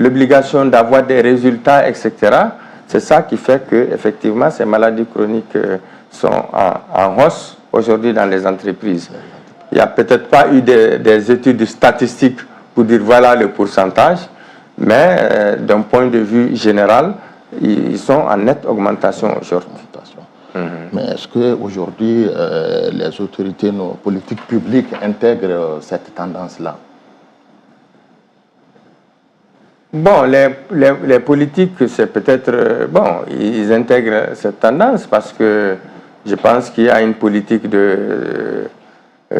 l'obligation d'avoir des résultats, etc. C'est ça qui fait que effectivement ces maladies chroniques sont en hausse aujourd'hui dans les entreprises. Il n'y a peut-être pas eu des études statistiques pour dire voilà le pourcentage, mais d'un point de vue général, ils sont en nette augmentation aujourd'hui. Mais est-ce qu'aujourd'hui, les autorités, nos politiques publiques intègrent cette tendance-là? Bon, les politiques, c'est peut-être... Bon, ils intègrent cette tendance parce que je pense qu'il y a une politique de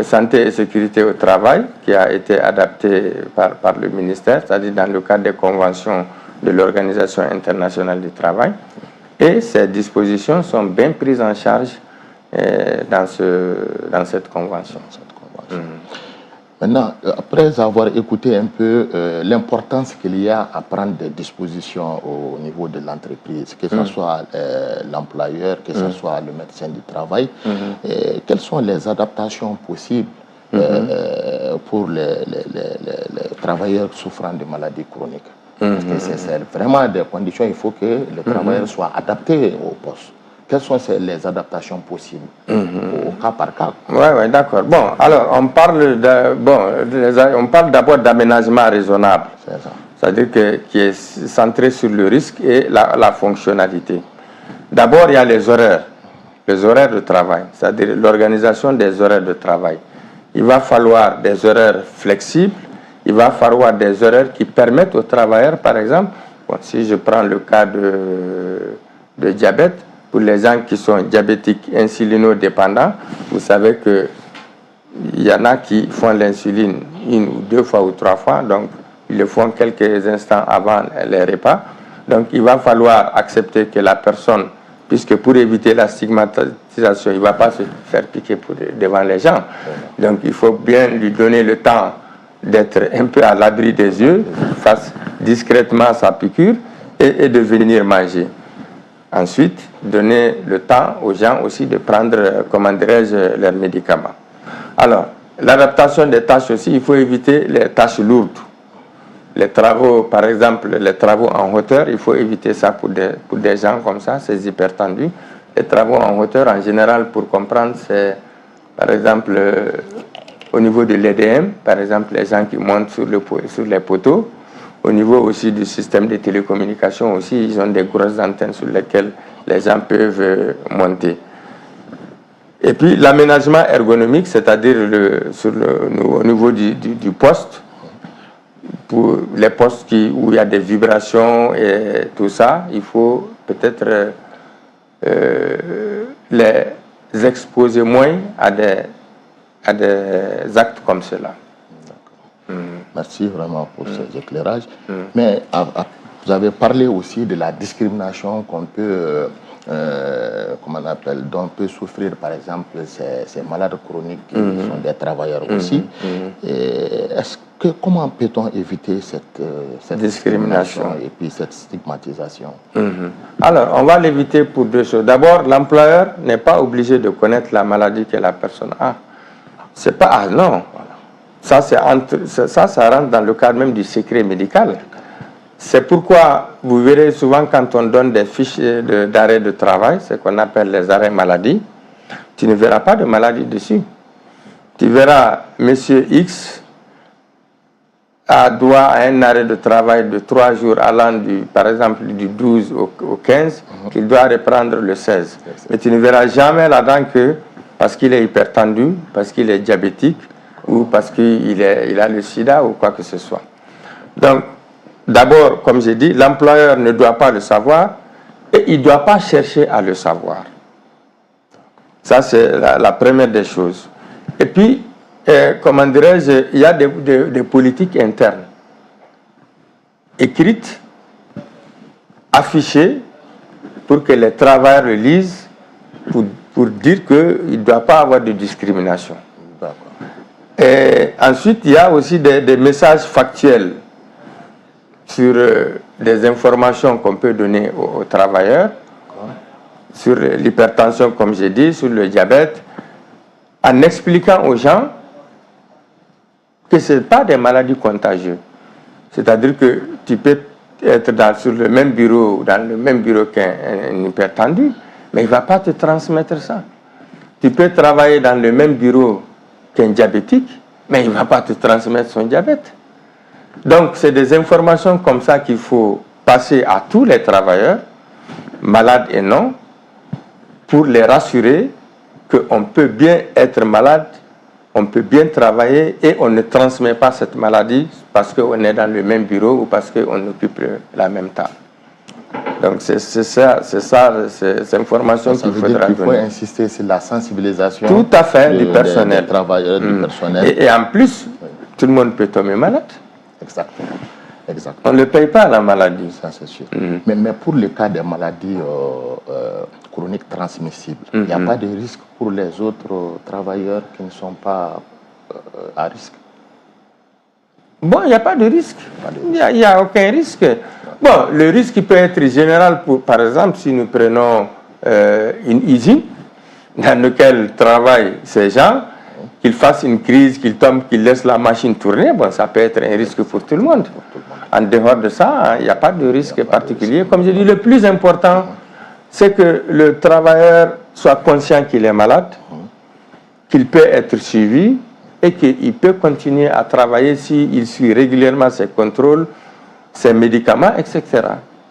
santé et sécurité au travail qui a été adaptée par le ministère, c'est-à-dire dans le cadre des conventions de l'Organisation internationale du travail. Et ces dispositions sont bien prises en charge dans cette convention. Maintenant, après avoir écouté un peu l'importance qu'il y a à prendre des dispositions au niveau de l'entreprise, que ce soit l'employeur, que ce soit le médecin du travail, quelles sont les adaptations possibles pour les travailleurs souffrant de maladies chroniques? Parce que c'est vraiment des conditions, il faut que le travailleur soit adapté au poste. Quelles sont les adaptations possibles au cas par cas? Oui, oui, d'accord. Bon, alors, on parle d'abord d'aménagement raisonnable. C'est-à-dire qui est centré sur le risque et la fonctionnalité. D'abord, il y a les horaires de travail, c'est-à-dire l'organisation des horaires de travail. Il va falloir des horaires flexibles, il va falloir des horaires qui permettent aux travailleurs, par exemple, bon, si je prends le cas de diabète, pour les gens qui sont diabétiques insulinodépendants, vous savez qu'il y en a qui font l'insuline une ou deux fois ou trois fois, donc ils le font quelques instants avant les repas. Donc il va falloir accepter que la personne, puisque pour éviter la stigmatisation, il ne va pas se faire piquer devant les gens. Donc il faut bien lui donner le temps d'être un peu à l'abri des yeux, fasse discrètement sa piqûre et de venir manger. Ensuite, donner le temps aux gens aussi de prendre, comment dirais-je, leurs médicaments. Alors, l'adaptation des tâches aussi, il faut éviter les tâches lourdes. Les travaux, par exemple, les travaux en hauteur, il faut éviter ça pour des gens comme ça, ces hypertendus. Les travaux en hauteur, en général, pour comprendre, c'est, par exemple, au niveau de l'EDM, par exemple, les gens qui montent sur les poteaux. Au niveau aussi du système de télécommunications aussi, ils ont des grosses antennes sur lesquelles les gens peuvent monter. Et puis l'aménagement ergonomique, c'est-à-dire au niveau du poste, pour les postes où il y a des vibrations et tout ça, il faut peut-être les exposer moins à des actes comme cela. Merci vraiment pour ces éclairages. Mais vous avez parlé aussi de la discrimination qu'on peut, comment on appelle, dont peut souffrir par exemple ces malades chroniques qui sont des travailleurs aussi. Et comment peut-on éviter cette discrimination et puis cette stigmatisation? Alors, on va l'éviter pour deux choses. D'abord, l'employeur n'est pas obligé de connaître la maladie que la personne a. C'est pas... Ah non. Ça, ça rentre dans le cadre même du secret médical. C'est pourquoi vous verrez souvent quand on donne des fiches d'arrêt de travail, ce qu'on appelle les arrêts maladie, tu ne verras pas de maladie dessus. Tu verras Monsieur X a droit à un arrêt de travail de 3 jours allant par exemple du 12 au 15, qu'il doit reprendre le 16. Mais tu ne verras jamais là-dedans que parce qu'il est hypertendu, parce qu'il est diabétique, ou parce qu'il a le sida ou quoi que ce soit. Donc, d'abord, comme j'ai dit, l'employeur ne doit pas le savoir et il ne doit pas chercher à le savoir. Ça, c'est la première des choses. Et puis, comment dirais-je, il y a des politiques internes écrites, affichées, pour que les travailleurs le lisent, pour dire qu'il ne doit pas avoir de discrimination. Et ensuite, il y a aussi des messages factuels sur des informations qu'on peut donner aux travailleurs, sur l'hypertension, comme j'ai dit, sur le diabète, en expliquant aux gens que ce n'est pas des maladies contagieuses. C'est-à-dire que tu peux être sur le même bureau, dans le même bureau qu'un hypertendu, mais il ne va pas te transmettre ça. Tu peux travailler dans le même bureau qu'un diabétique, mais il ne va pas te transmettre son diabète. Donc, c'est des informations comme ça qu'il faut passer à tous les travailleurs, malades et non, pour les rassurer qu'on peut bien être malade, on peut bien travailler et on ne transmet pas cette maladie parce qu'on est dans le même bureau ou parce qu'on occupe la même table. Donc c'est ça, ces informations qu'il faudra donner. Il faut insister sur la sensibilisation. Tout à fait, du personnel. Des travailleurs, du personnel. Et en plus, tout le monde peut tomber malade. Exactement. Exactement. On ne paye pas la maladie. Ça, c'est sûr. Mais pour le cas des maladies chroniques transmissibles, il n'y a pas de risque pour les autres travailleurs qui ne sont pas à risque? Bon, il n'y a pas de risque. Il n'y a aucun risque. Bon, le risque peut être général, pour, par exemple, si nous prenons une usine dans laquelle travaillent ces gens, qu'ils fassent une crise, qu'ils tombent, qu'ils laissent la machine tourner, bon, ça peut être un risque pour tout le monde. En dehors de ça, il n'y a pas de risque particulier. Comme je dis, le plus important, c'est que le travailleur soit conscient qu'il est malade, qu'il peut être suivi et qu'il peut continuer à travailler s'il suit régulièrement ses contrôles, ses médicaments, etc.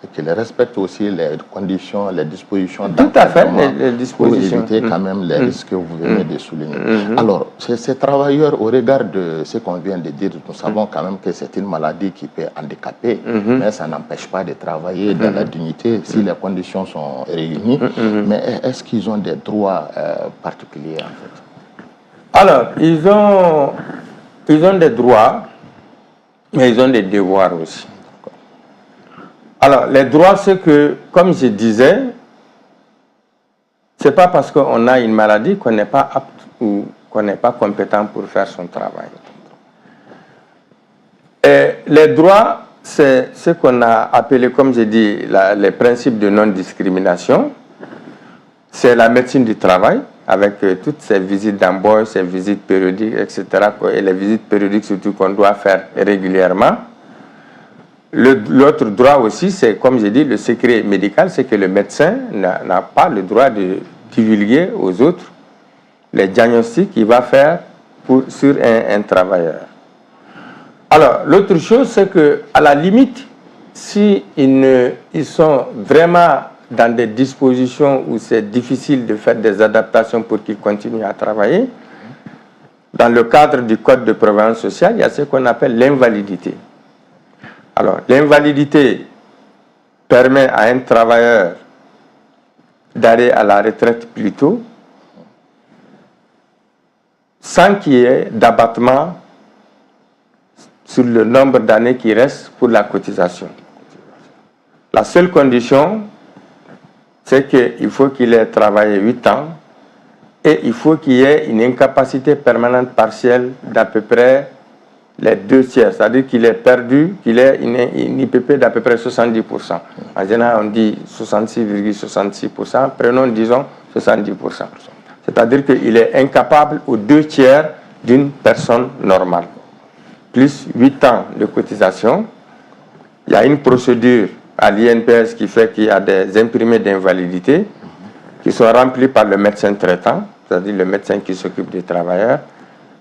Et qu'il respecte aussi les conditions, les dispositions. Tout à fait, les dispositions. Pour éviter quand même les risques que vous venez de souligner. Alors, ces travailleurs, au regard de ce qu'on vient de dire, nous savons quand même que c'est une maladie qui peut handicaper, mais ça n'empêche pas de travailler dans la dignité si les conditions sont réunies. Mais est-ce qu'ils ont des droits particuliers, en fait? Alors, ils ont des droits, mais ils ont des devoirs aussi. Alors, les droits, c'est que, comme je disais, c'est pas parce qu'on a une maladie qu'on n'est pas apte ou qu'on n'est pas compétent pour faire son travail. Et les droits, c'est ce qu'on a appelé, comme je dis, les principes de non-discrimination. C'est la médecine du travail, avec toutes ces visites d'embauche, ces visites périodiques, etc. Et les visites périodiques, surtout, qu'on doit faire régulièrement. L'autre droit aussi, c'est, comme j'ai dit, le secret médical, c'est que le médecin n'a pas le droit de divulguer aux autres les diagnostics qu'il va faire sur un travailleur. Alors, l'autre chose, c'est que, à la limite, si ils sont vraiment dans des dispositions où c'est difficile de faire des adaptations pour qu'ils continuent à travailler, dans le cadre du Code de prévoyance sociale, il y a ce qu'on appelle l'invalidité. Alors, l'invalidité permet à un travailleur d'aller à la retraite plus tôt, sans qu'il y ait d'abattement sur le nombre d'années qui restent pour la cotisation. La seule condition, c'est qu'il faut qu'il ait travaillé 8 ans et il faut qu'il y ait une incapacité permanente partielle d'à peu près les 2 tiers, c'est-à-dire qu'il est perdu, qu'il ait une IPP d'à peu près 70%. En général, on dit 66,66%, prenons, disons, 70%. C'est-à-dire qu'il est incapable aux 2 tiers d'une personne normale. Plus 8 ans de cotisation, il y a une procédure à l'INPS qui fait qu'il y a des imprimés d'invalidité qui sont remplis par le médecin traitant, c'est-à-dire le médecin qui s'occupe des travailleurs,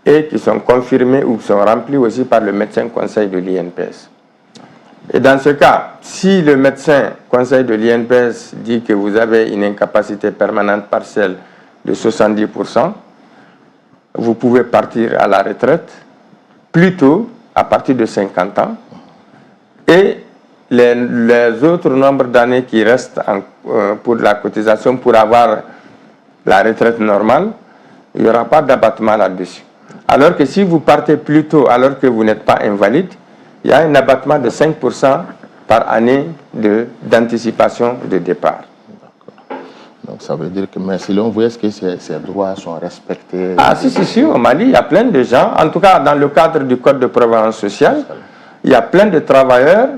et qui sont confirmés ou qui sont remplis aussi par le médecin conseil de l'INPS. Et dans ce cas, si le médecin conseil de l'INPS dit que vous avez une incapacité permanente partielle de 70%, vous pouvez partir à la retraite plus tôt, à partir de 50 ans, et les autres nombres d'années qui restent pour la cotisation, pour avoir la retraite normale, il n'y aura pas d'abattement là-dessus. Alors que si vous partez plus tôt, alors que vous n'êtes pas invalide, il y a un abattement de 5% par année d'anticipation de départ. Donc ça veut dire que, mais selon vous, est-ce que ces droits sont respectés? Ah si, si, si, au Mali, il y a plein de gens, en tout cas dans le cadre du Code de prévoyance sociale, il y a plein de travailleurs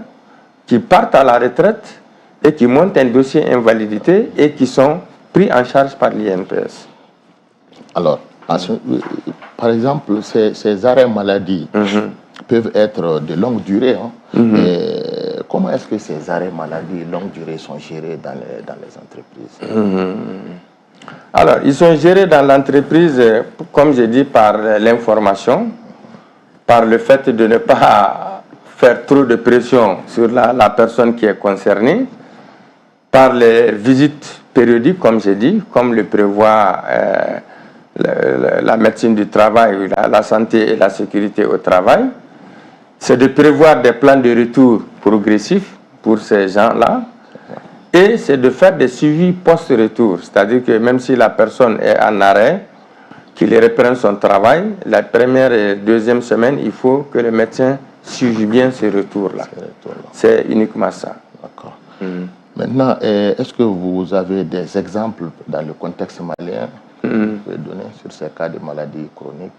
qui partent à la retraite et qui montent un dossier invalidité et qui sont pris en charge par l'INPS. Alors, par exemple, ces arrêts maladie peuvent être de longue durée. Hein, et Comment est-ce que ces arrêts maladie longue durée sont gérés dans les entreprises? Alors, ils sont gérés dans l'entreprise, comme j'ai dit, par l'information, par le fait de ne pas faire trop de pression sur la personne qui est concernée, par les visites périodiques, comme j'ai dit, comme le prévoit la médecine du travail, la santé et la sécurité au travail. C'est de prévoir des plans de retour progressifs pour ces gens-là. Et c'est de faire des suivis post-retour, c'est-à-dire que même si la personne est en arrêt, qu'il reprenne son travail, la première et deuxième semaine, il faut que le médecin suive bien ce retour-là. C'est uniquement ça. D'accord. Maintenant, est-ce que vous avez des exemples dans le contexte malien que vous pouvez donner sur ces cas de maladies chroniques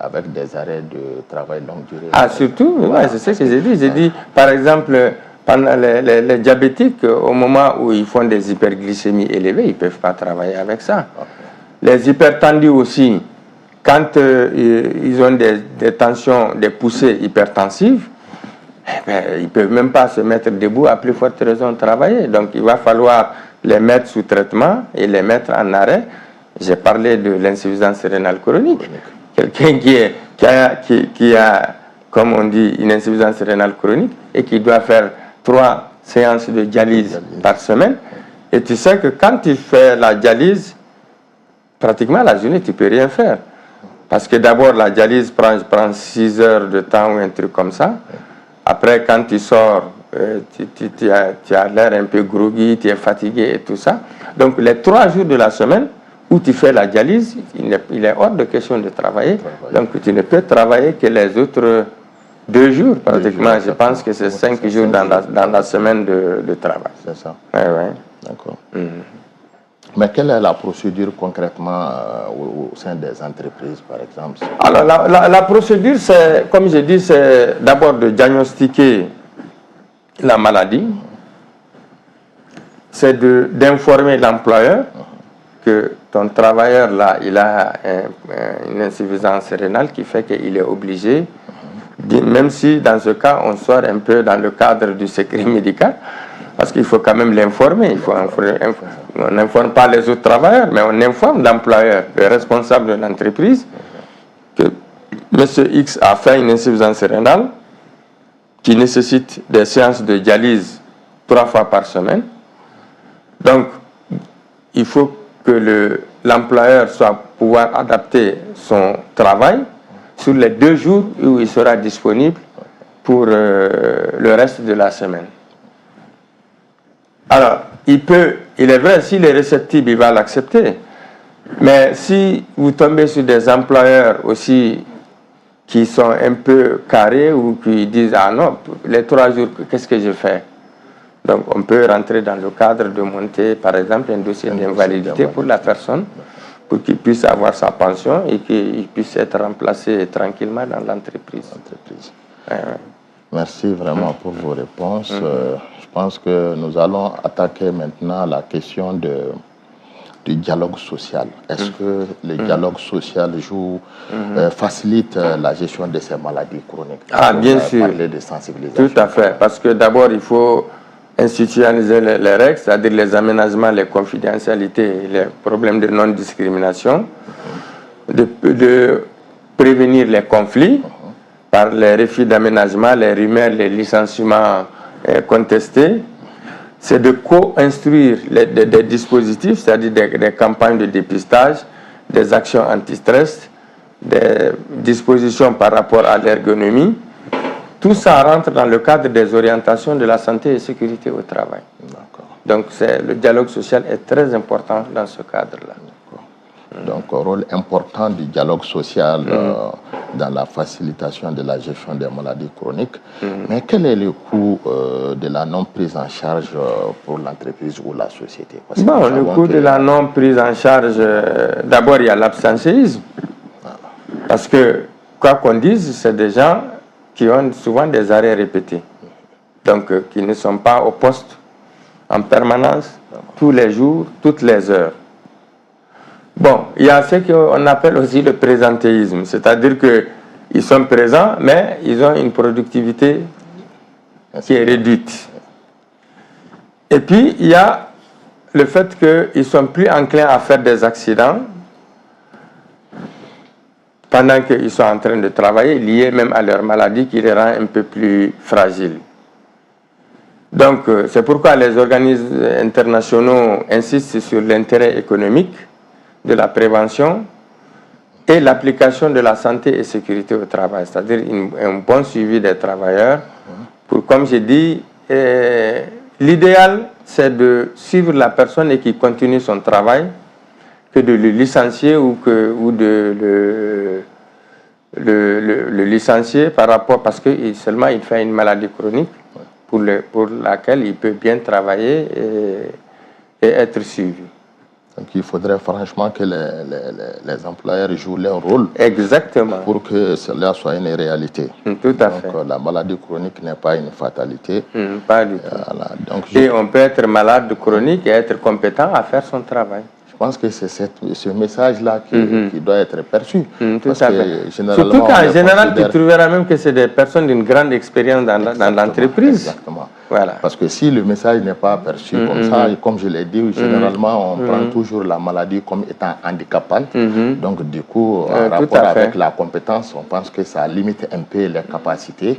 avec des arrêts de travail longue durée? Ah, surtout, ouais, c'est ce que j'ai dit. J'ai dit, par exemple, pendant les diabétiques, au moment où ils font des hyperglycémies élevées, ils ne peuvent pas travailler avec ça. Okay. Les hypertendus aussi, quand ils ont des tensions, des poussées hypertensives, eh ben, ils ne peuvent même pas se mettre debout, à plus forte raison de travailler. Donc il va falloir les mettre sous traitement et les mettre en arrêt. J'ai parlé de l'insuffisance rénale chronique. Quelqu'un qui a, comme on dit, une insuffisance rénale chronique et qui doit faire 3 séances de dialyse par semaine. Et tu sais que quand tu fais la dialyse, pratiquement la journée, tu ne peux rien faire. Parce que d'abord, la dialyse prend 6 heures de temps ou un truc comme ça. Après, quand tu sors, tu as l'air un peu groggy, tu es fatigué et tout ça. Donc, les 3 jours de la semaine où tu fais la dialyse, il est hors de question de travailler. Donc, tu ne peux travailler que les autres 2 jours, pratiquement. Je pense que c'est 5 jours dans la semaine de travail. C'est ça. Oui, oui. D'accord. Mais quelle est la procédure concrètement au sein des entreprises, par exemple? Alors, la procédure, c'est, comme je dis, c'est d'abord de diagnostiquer la maladie, c'est d'informer l'employeur que ton travailleur, là, il a une insuffisance rénale qui fait qu'il est obligé, même si dans ce cas, on sort un peu dans le cadre du secret médical, parce qu'il faut quand même l'informer. On n'informe pas les autres travailleurs, mais on informe l'employeur, le responsable de l'entreprise, que M. X a fait une insuffisance rénale qui nécessite des séances de dialyse 3 fois par semaine. Donc, il faut que l'employeur soit pouvoir adapter son travail sur les 2 jours où il sera disponible pour le reste de la semaine. Alors, il est vrai, s'il est réceptible, il va l'accepter. Mais si vous tombez sur des employeurs aussi qui sont un peu carrés ou qui disent « Ah non, les 3 jours, qu'est-ce que je fais ?» Donc, on peut rentrer dans le cadre de monter, par exemple, un dossier d'invalidité pour la personne, pour qu'il puisse avoir sa pension et qu'il puisse être remplacé tranquillement dans l'entreprise. Ouais, ouais. Merci vraiment pour vos réponses. Je pense que nous allons attaquer maintenant la question du dialogue social. Est-ce que le dialogue social facilite la gestion de ces maladies chroniques? Ah, bien sûr. Parler de sensibilisation. Tout à fait. Parce que d'abord, il faut institutionnaliser les règles, c'est-à-dire les aménagements, les confidentialités, les problèmes de non-discrimination, de prévenir les conflits par les refus d'aménagement, les rumeurs, les licenciements contestés. C'est de co-instruire des dispositifs, c'est-à-dire des campagnes de dépistage, des actions anti-stress, des dispositions par rapport à l'ergonomie. Tout ça rentre dans le cadre des orientations de la santé et sécurité au travail. Donc le dialogue social est très important dans ce cadre-là. Donc, rôle important du dialogue social dans la facilitation de la gestion des maladies chroniques. Mais quel est le coût de la non-prise en charge pour l'entreprise ou la société? Parce que bon, le coût de la non-prise en charge, d'abord, il y a l'absentéisme. Voilà. Parce que, quoi qu'on dise, c'est des gens qui ont souvent des arrêts répétés. Donc, qui ne sont pas au poste en permanence, tous les jours, toutes les heures. Bon, il y a ce qu'on appelle aussi le présentéisme, c'est-à-dire qu'ils sont présents, mais ils ont une productivité qui est réduite. Et puis, il y a le fait qu'ils sont plus enclins à faire des accidents pendant qu'ils sont en train de travailler, liés même à leur maladie qui les rend un peu plus fragiles. Donc, c'est pourquoi les organismes internationaux insistent sur l'intérêt économique de la prévention et l'application de la santé et sécurité au travail, c'est-à-dire un bon suivi des travailleurs. Pour, comme j'ai dit, l'idéal, c'est de suivre la personne et qu'il continue son travail, que de le licencier ou de le licencier par rapport, parce que seulement il fait une maladie chronique pour laquelle il peut bien travailler et être suivi. Donc il faudrait franchement que les employeurs jouent leur rôle. Exactement. Pour que cela soit une réalité. Tout à fait. Donc la maladie chronique n'est pas une fatalité. Pas du tout. Voilà. Donc, et on peut être malade chronique et être compétent à faire son travail. Je pense que c'est ce message-là qui doit être perçu. Tout à fait. Surtout qu'en général, tu trouveras même que c'est des personnes d'une grande expérience dans l'entreprise. Exactement. Voilà. Parce que si le message n'est pas perçu comme ça, et comme je l'ai dit, généralement, on prend toujours la maladie comme étant handicapante. Donc, du coup, en rapport avec la compétence, on pense que ça limite un peu les capacités,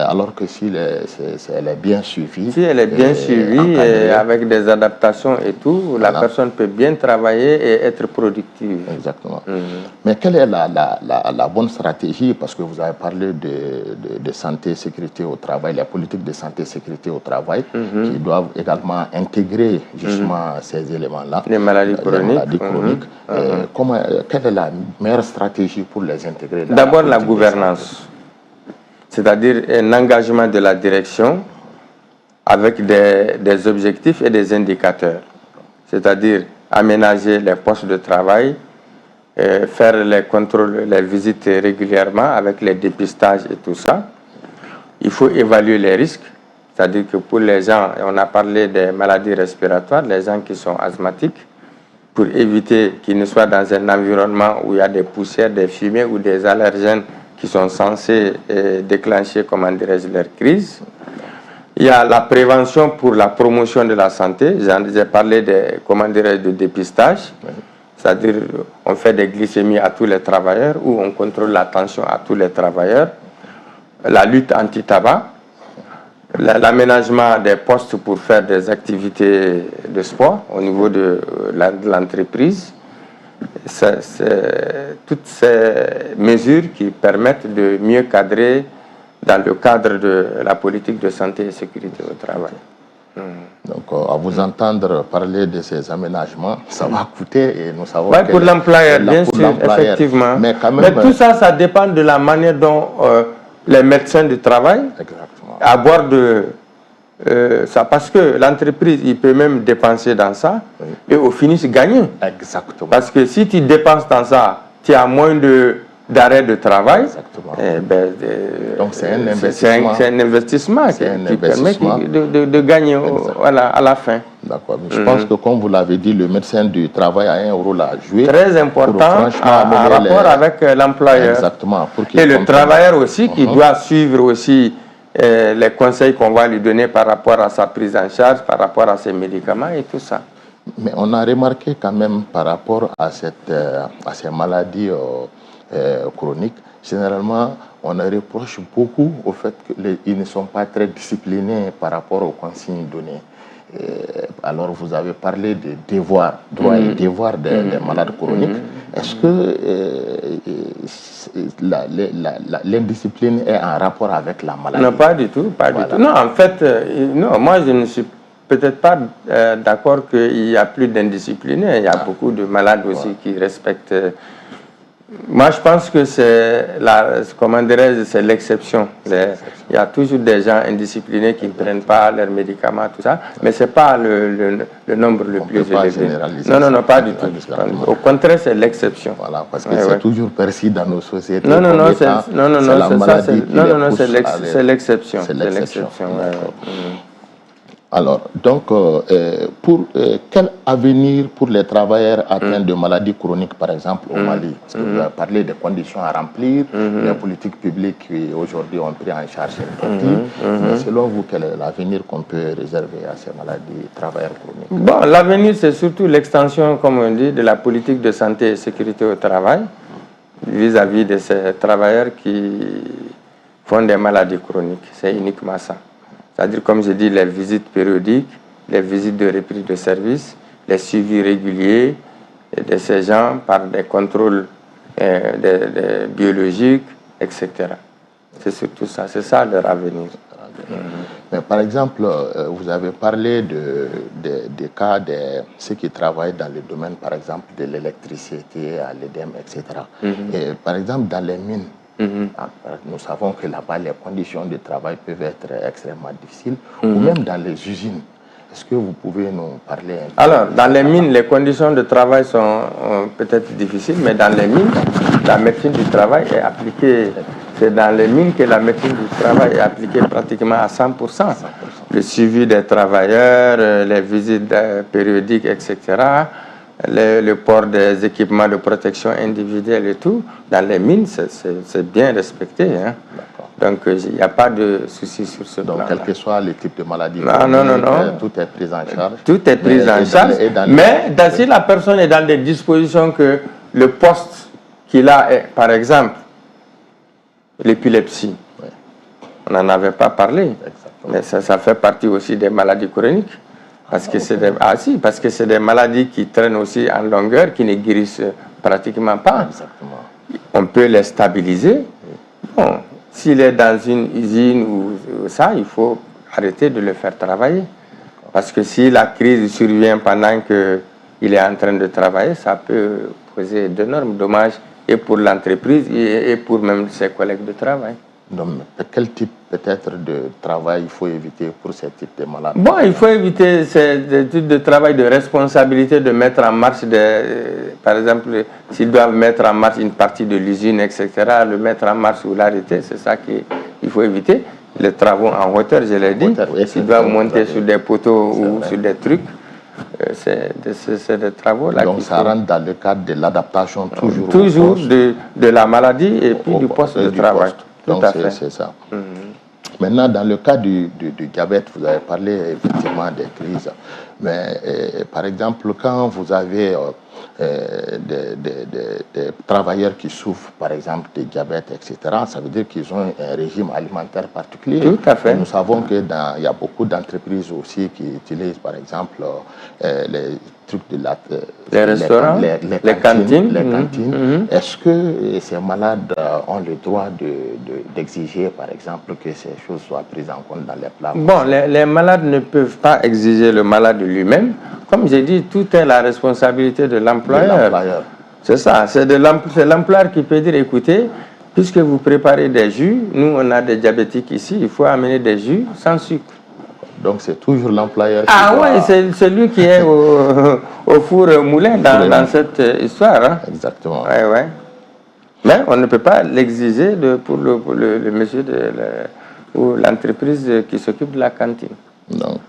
alors que si elle est bien suivie... Si elle est bien suivie, et avec des adaptations et tout, la personne peut bien travailler et être productive. Exactement. Mais quelle est la bonne stratégie? Parce que vous avez parlé de santé, sécurité au travail, la politique de santé, sécurité au travail, qui doivent également intégrer justement ces éléments-là. Les maladies chroniques. Les maladies chroniques. Quelle est la meilleure stratégie pour les intégrer? D'abord la gouvernance, c'est-à-dire un engagement de la direction avec des objectifs et des indicateurs, c'est-à-dire aménager les postes de travail, faire les contrôles, les visites régulièrement avec les dépistages et tout ça. Il faut évaluer les risques, c'est-à-dire que pour les gens, on a parlé des maladies respiratoires, les gens qui sont asthmatiques, pour éviter qu'ils ne soient dans un environnement où il y a des poussières, des fumées ou des allergènes qui sont censés déclencher, comment dirais-je, leur crise. Il y a la prévention pour la promotion de la santé. J'ai parlé de, comment dirais-je, de dépistage. Oui. C'est-à-dire on fait des glycémies à tous les travailleurs ou on contrôle la tension à tous les travailleurs. La lutte anti-tabac, l'aménagement des postes pour faire des activités de sport au niveau de l'entreprise. C'est toutes ces mesures qui permettent de mieux cadrer dans le cadre de la politique de santé et sécurité au travail. Donc, à vous entendre parler de ces aménagements, ça va coûter et nous savons ouais, que... Pour l'employeur, bien sûr, effectivement. Mais, quand même, mais tout ça, ça dépend de la manière dont les médecins du travail abordent ça. Parce que l'entreprise, il peut même dépenser dans ça et au finish gagner. Exactement. Parce que si tu dépenses dans ça, tu as moins d'arrêt de travail. Exactement. Eh ben, donc c'est un investissement. C'est un investissement qui permet de gagner voilà, à la fin. D'accord. Je pense que comme vous l'avez dit, le médecin du travail a un rôle à jouer. Très important en rapport avec l'employeur. Exactement. Pour et le travailleur aussi qui doit suivre aussi les conseils qu'on va lui donner par rapport à sa prise en charge, par rapport à ses médicaments et tout ça. Mais on a remarqué quand même par rapport à, à ces maladies chroniques, généralement, on reproche beaucoup au fait qu'ils ne sont pas très disciplinés par rapport aux consignes données. Alors, vous avez parlé des devoirs, droits et devoirs des malades chroniques. Est-ce que l'indiscipline est en rapport avec la maladie? Non, pas du tout, pas du tout. Non, en fait, non, moi, je ne suis peut-être pas d'accord qu'il n'y a plus d'indisciplinés. Il y a beaucoup de malades aussi qui respectent. Moi, je pense que c'est la, comment dirais-je, c'est l'exception. Il y a toujours des gens indisciplinés qui ne prennent pas leurs médicaments, tout ça, mais ce n'est pas le nombre le plus élevé. Non, non, non, pas du tout. Au contraire, c'est l'exception. Voilà, parce que c'est toujours perçu dans nos sociétés. Non, non, non, non, non, non, c'est l'exception. C'est l'exception. Alors, donc, pour quel avenir pour les travailleurs atteints de maladies chroniques, par exemple, au Mali? Parce que vous avez parlé des conditions à remplir, les politiques publiques qui aujourd'hui ont pris en charge une partie. Mais selon vous, quel est l'avenir qu'on peut réserver à ces maladies, travailleurs chroniques? Bon, l'avenir, c'est surtout l'extension, comme on dit, de la politique de santé et sécurité au travail vis-à-vis de ces travailleurs qui font des maladies chroniques. C'est uniquement ça. C'est-à-dire, comme je dis, les visites périodiques, les visites de reprise de service, les suivis réguliers de ces gens par des contrôles biologiques, etc. C'est surtout ça, c'est ça leur avenir. Mais par exemple, vous avez parlé des cas de ceux qui travaillent dans le domaine, par exemple, de l'électricité, à l'EDM, etc. Et par exemple, dans les mines, nous savons que là-bas, les conditions de travail peuvent être extrêmement difficiles, ou même dans les usines. Est-ce que vous pouvez nous parler un peu? Alors, dans les mines, les conditions de travail sont peut-être difficiles, mais dans les mines, la médecine du travail est appliquée. C'est dans les mines que la médecine du travail est appliquée pratiquement à 100%. 100%. Le suivi des travailleurs, les visites périodiques, etc., le port des équipements de protection individuelle et tout, dans les mines, c'est bien respecté. Hein. Donc, il n'y a pas de souci sur ce plan. Donc, quel que soit le type de maladie, non, non, non, non. Tout est pris en charge. Tout est pris en charge. Mais si la personne est dans des dispositions que le poste qu'il a est, par exemple, l'épilepsie, oui. On n'en avait pas parlé. Exactement. Mais ça fait partie aussi des maladies chroniques. Parce que c'est des, parce que c'est des maladies qui traînent aussi en longueur, qui ne guérissent pratiquement pas. Exactement. On peut les stabiliser. Bon, s'il est dans une usine ou ça, il faut arrêter de le faire travailler. Parce que si la crise survient pendant qu'il est en train de travailler, ça peut poser d'énormes dommages et pour l'entreprise et pour même ses collègues de travail. Donc, quel type peut-être de travail il faut éviter pour ce type de malades? Bon, il faut éviter ces types de travail de responsabilité, de mettre en marche, par exemple, s'ils doivent mettre en marche une partie de l'usine, etc., le mettre en marche ou l'arrêter, c'est ça qu'il faut éviter. Les travaux en hauteur, je l'ai dit, s'ils doivent monter sur des poteaux ou sur des trucs, c'est des travaux là. Donc ça rentre dans le cadre de l'adaptation toujours. Toujours de la maladie et puis du poste de travail. Donc c'est ça. Maintenant, dans le cas du diabète, vous avez parlé effectivement des crises. Mais par exemple, quand vous avez des travailleurs qui souffrent, par exemple, de diabète, etc., ça veut dire qu'ils ont un régime alimentaire particulier. Tout à fait. Et nous savons qu'il y a beaucoup d'entreprises aussi qui utilisent, par exemple, les trucs de la... les restaurants, les cantines. Les cantines. Est-ce que ces malades ont le droit d'exiger, par exemple, que ces choses soient prises en compte dans les plats? Bon, les malades ne peuvent pas exiger le malade lui-même. Comme j'ai dit, tout est la responsabilité de l'employeur. C'est ça, c'est l'employeur qui peut dire, écoutez, puisque vous préparez des jus, nous on a des diabétiques ici, il faut amener des jus sans sucre. Donc c'est toujours l'employeur qui oui, c'est celui qui est au four moulin dans cette histoire. Hein. Exactement. Ouais, ouais. Mais on ne peut pas l'exiger pour le monsieur ou l'entreprise qui s'occupe de la cantine. Donc,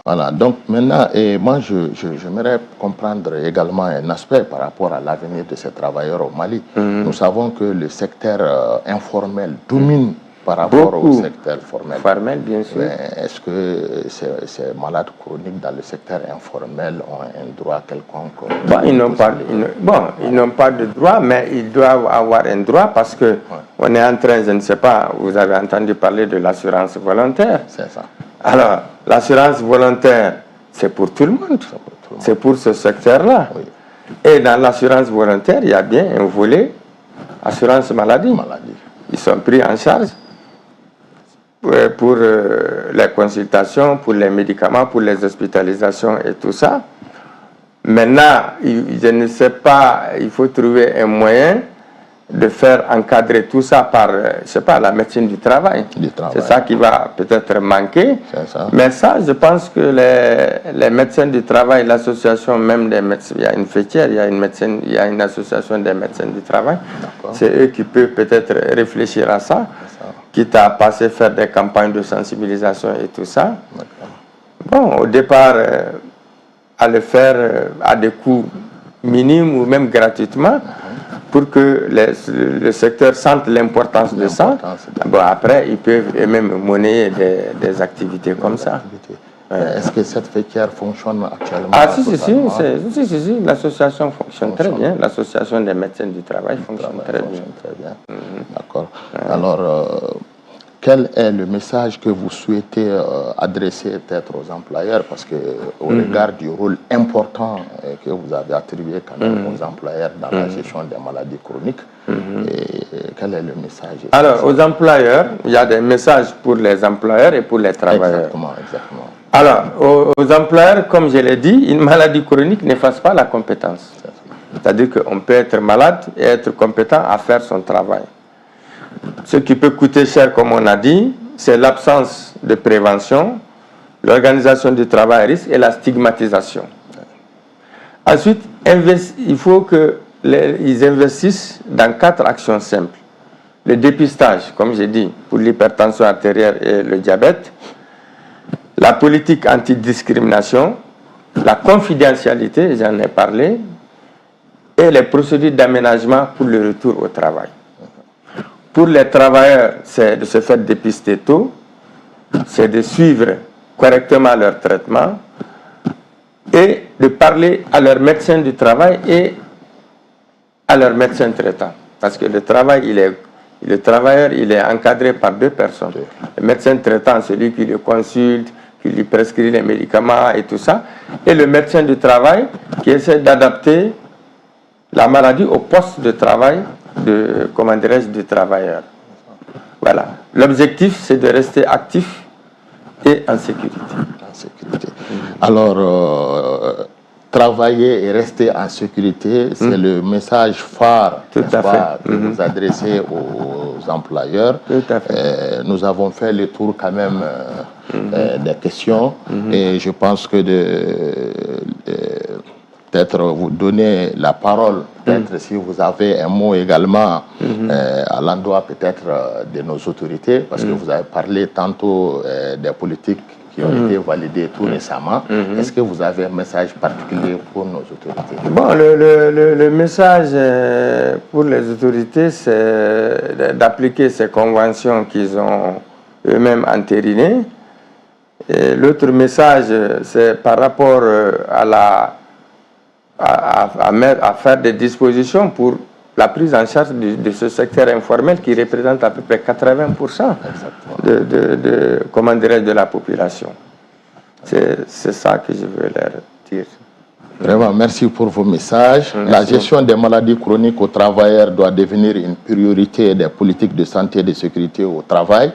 voilà. Donc maintenant, et moi, j'aimerais comprendre également un aspect par rapport à l'avenir de ces travailleurs au Mali. Nous savons que le secteur informel domine par rapport au secteur formel. Formel, bien sûr. Est-ce que ces malades chroniques dans le secteur informel ont un droit quelconque? Bon, ils n'ont pas de droit, mais ils doivent avoir un droit parce que on est en train, je ne sais pas, vous avez entendu parler de l'assurance volontaire. C'est ça. Alors, l'assurance volontaire, c'est pour tout le monde. C'est pour ce secteur-là. Oui. Et dans l'assurance volontaire, il y a bien un volet assurance maladie. Ils sont pris en charge pour les consultations, pour les médicaments, pour les hospitalisations et tout ça. Maintenant, je ne sais pas, il faut trouver un moyen de faire encadrer tout ça par, je sais pas, la médecine du travail. C'est ça qui va peut-être manquer. Ça. Mais ça, je pense que les médecins du travail, l'association même des médecins, il y a une fêtière, il y a une médecine, il y a une association des médecins du travail. C'est eux qui peuvent peut-être réfléchir à ça, quitte à passer faire des campagnes de sensibilisation et tout ça. Bon, au départ, à le faire à des coûts minimes ou même gratuitement, pour que le secteur sente l'importance de ça. Bon, après, ils peuvent eux-mêmes monnayer des activités comme ça. Est-ce que cette fêtière fonctionne actuellement? Ah si, si, si, si, si, si, l'association fonctionne très bien. L'association des médecins du travail fonctionne très bien. Très bien. D'accord. Alors, quel est le message que vous souhaitez adresser peut-être aux employeurs? Parce que au regard du rôle important que vous avez attribué quand même aux employeurs dans la gestion des maladies chroniques, et quel est le message? Alors, aux employeurs, il y a des messages pour les employeurs et pour les travailleurs. Exactement, exactement. Alors, aux employeurs, comme je l'ai dit, une maladie chronique n'efface pas la compétence. C'est-à-dire qu'on peut être malade et être compétent à faire son travail. Ce qui peut coûter cher, comme on a dit, c'est l'absence de prévention, l'organisation du travail à risque et la stigmatisation. Ensuite, il faut qu'ils investissent dans 4 actions simples. Le dépistage, comme j'ai dit, pour l'hypertension artérielle et le diabète, la politique antidiscrimination, la confidentialité, j'en ai parlé, et les procédures d'aménagement pour le retour au travail. Pour les travailleurs, c'est de se faire dépister tôt, c'est de suivre correctement leur traitement et de parler à leur médecin du travail et à leur médecin traitant. Parce que le travail, le travailleur, il est encadré par 2 personnes. Le médecin traitant, celui qui le consulte, qui lui prescrit les médicaments et tout ça, et le médecin du travail qui essaie d'adapter la maladie au poste de travail de, comment dirais-je, du travailleur. Voilà. L'objectif, c'est de rester actif et en sécurité. En sécurité. Alors, travailler et rester en sécurité, c'est le message phare Tout à fait. Que vous adressez aux employeurs. Tout à fait. Nous avons fait le tour quand même des questions et je pense que peut-être vous donner la parole, peut-être si vous avez un mot également à l'endroit peut-être de nos autorités, parce que vous avez parlé tantôt des politiques qui ont été validées tout récemment. Est-ce que vous avez un message particulier pour nos autorités? Bon, le message pour les autorités, c'est d'appliquer ces conventions qu'ils ont eux-mêmes entérinées. Et l'autre message, c'est par rapport à à faire des dispositions pour la prise en charge de ce secteur informel qui représente à peu près 80% comment dirais-je, de la population. C'est ça que je veux leur dire. Vraiment, merci pour vos messages. Merci. La gestion des maladies chroniques aux travailleurs doit devenir une priorité des politiques de santé et de sécurité au travail.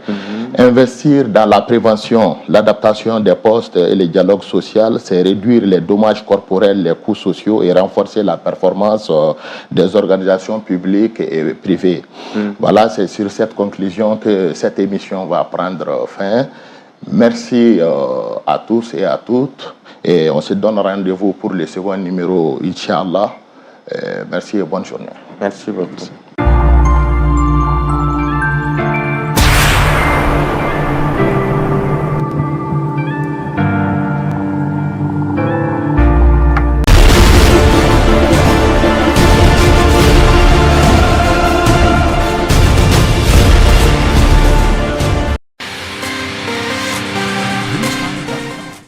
Investir dans la prévention, l'adaptation des postes et le dialogue social, c'est réduire les dommages corporels, les coûts sociaux et renforcer la performance des organisations publiques et privées. Voilà, c'est sur cette conclusion que cette émission va prendre fin. Merci à tous et à toutes. Et on se donne rendez-vous pour le second numéro, Inch'Allah. Merci et bonne journée. Merci beaucoup. Merci.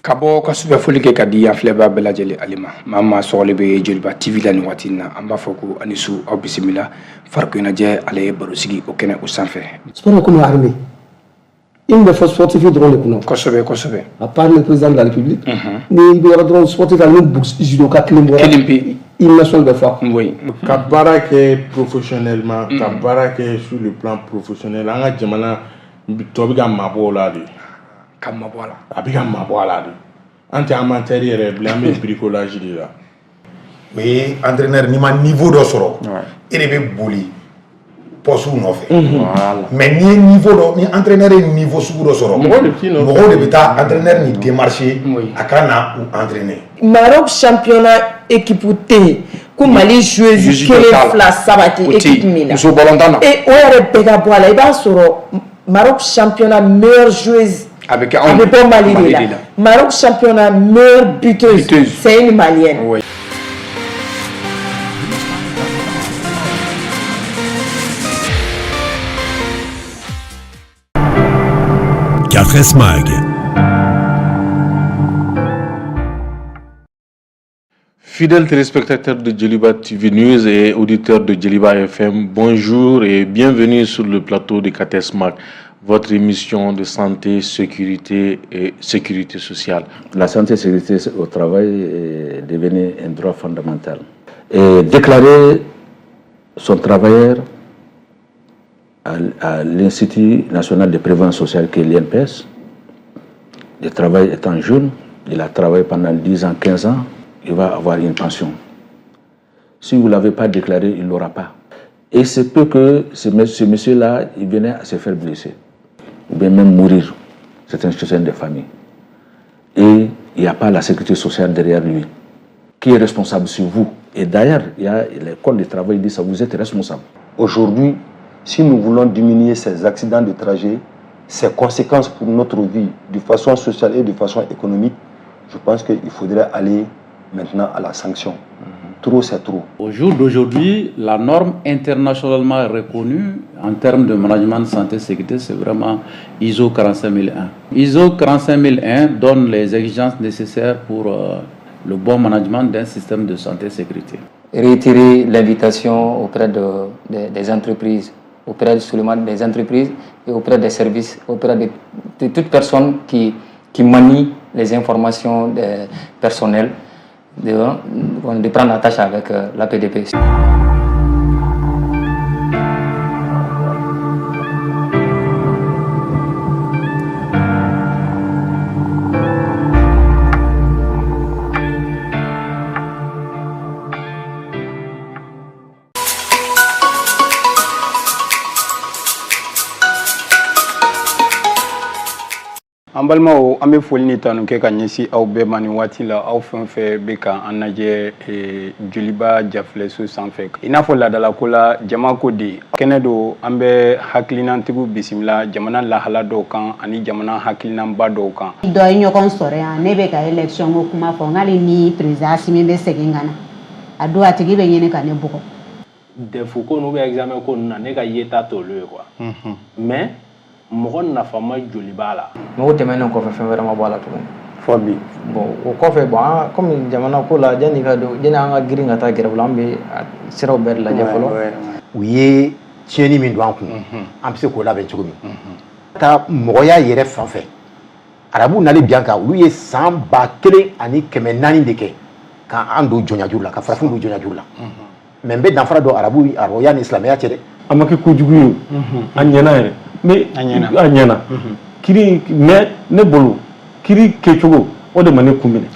Ka bɔ ka sufɛ foli kɛ ka di an filɛbaa bɛɛ lajɛlen ale ma. Maa maa sɔgɔlen bɛ Joliba TV la nin waati in na, an b'a fɔ ko ani su, aw bisimila farikolo ɲɛnajɛ ale ye baro sigi o kɛnɛ o sanfɛ. Sport bɛ komi armée, i bɛ fɔ sportif dɔrɔn de kunna. Kosɛbɛ kosɛbɛ. À part le président de la République, ni bɛ yɔrɔ dɔrɔn sportif ani judoka kelen bɔra. Kelen pe. Hymne national bɛ fɔ a kun. Oui. Ka baara kɛ professionnellement, ka baara kɛ sur le plan professionnel, an ka jamana tɔ bɛ ka mabɔ o la de. Ka mabɔ a la. A bɛ ka mabɔ a la de. An tɛ amateur yɛrɛ bilen, an bɛ bricolage de la. O ye entraîneur, n'i ma niveau dɔ sɔrɔ, e de bɛ boli poste nɔfɛ. Mais n'i ye niveau dɔ, ni entraîneur ye niveau sugu dɔ sɔrɔ, mɔgɔw de bɛ t'i nɔfɛ. Mɔgɔw de bɛ taa entraîneur ni démarcher a ka na u entraîner. Maroc championnat équipe tɛ yen ko Mali joueuse kelen fila saba tɛ équipe min na. Muso balontan na. Et o yɛrɛ bɛɛ ka bɔ a la, i b'a sɔrɔ Maroc championnat meilleure joueuse A bɛ kɛ a bɛ bɔ Mali de la. Maroc championnat meilleure buteuse, c'est une Malienne. Oui. 4S Mag. Fidèles téléspectateurs de Djoliba TV News et auditeurs de Djoliba FM, bonjour et bienvenue sur le plateau de 4S Mag, votre émission de santé, sécurité et sécurité sociale. La santé et sécurité au travail est devenue un droit fondamental. Et déclarer son travailleur à l'Institut national de prévoyance sociale qui est l'INPS, le travail étant jeune, il a travaillé pendant 10 ans, 15 ans, il va avoir une pension. Si vous ne l'avez pas déclaré, il ne l'aura pas. Et c'est peu que ce monsieur-là, il venait à se faire blesser, ou bien même mourir. C'est un chef de famille. Et il n'y a pas la sécurité sociale derrière lui. Qui est responsable sur vous? Et d'ailleurs, il y a l'école de travail dit ça, vous êtes responsable. Aujourd'hui, si nous voulons diminuer ces accidents de trajet, ces conséquences pour notre vie, de façon sociale et de façon économique, je pense qu'il faudrait aller maintenant à la sanction. Trop, c'est trop. Au jour d'aujourd'hui, la norme internationalement reconnue en termes de management de santé et sécurité, c'est vraiment ISO 45001. ISO 45001 donne les exigences nécessaires pour le bon management d'un système de santé et sécurité. Retirer l'invitation auprès des entreprises, auprès seulement des entreprises et auprès des services, auprès de toute personne qui manie les informations personnelles, de prendre attache avec l'APDP. An balimaw, an bɛ foli ni tanu kɛ ka ɲɛsin aw bɛɛ ma nin waati la, aw fɛn fɛn bɛ ka an lajɛ Joliba jafilɛso sanfɛ. I n'a fɔ laadalako la, jama ko de kɛnɛ don, an bɛ hakilinatigiw bisimila jamana lahala dɔw kan ani jamana hakilinaba dɔw kan. Dɔ ye ɲɔgɔn sɔrɔ yan, ne bɛ ka élection ko kuma fɔ, n k'ale ni président Assimi bɛ segin ka na, a don a tigi bɛ ɲini ka ne bugɔ. DEF ko n'u bɛ examen ko ninnu na, ne ka yeta t'olu ye quoi. Mais mɔgɔ nafama joli b'a la. Mais o tɛmɛnen kɔfɛ, fɛn wɛrɛ ma bɔ a la tuguni. Fɔ bi. Bon, o kɔfɛ, bon, an komi jamana ko la, yanni ka don, yanni an ka girin ka taa grève la, an bɛ siraw bɛɛ de lajɛ fɔlɔ. U ye tiɲɛni min don an kun, an bɛ se k'o labɛn cogo min. Taa mɔgɔya yɛrɛ fan fɛ, arabuw nalen bi an kan, olu ye san 1400 de kɛ k'an don jɔnyajuru la, ka farafinw don jɔnyajuru la. Mais n bɛ danfara dɔn arabu arabuya ni silamɛya cɛ dɛ. A ma kɛ kojugu ye o, a ɲɛna yɛrɛ. Mais a ɲɛna kiri, mais ne bolo kiri kɛcogo o de ma ne kun minɛ.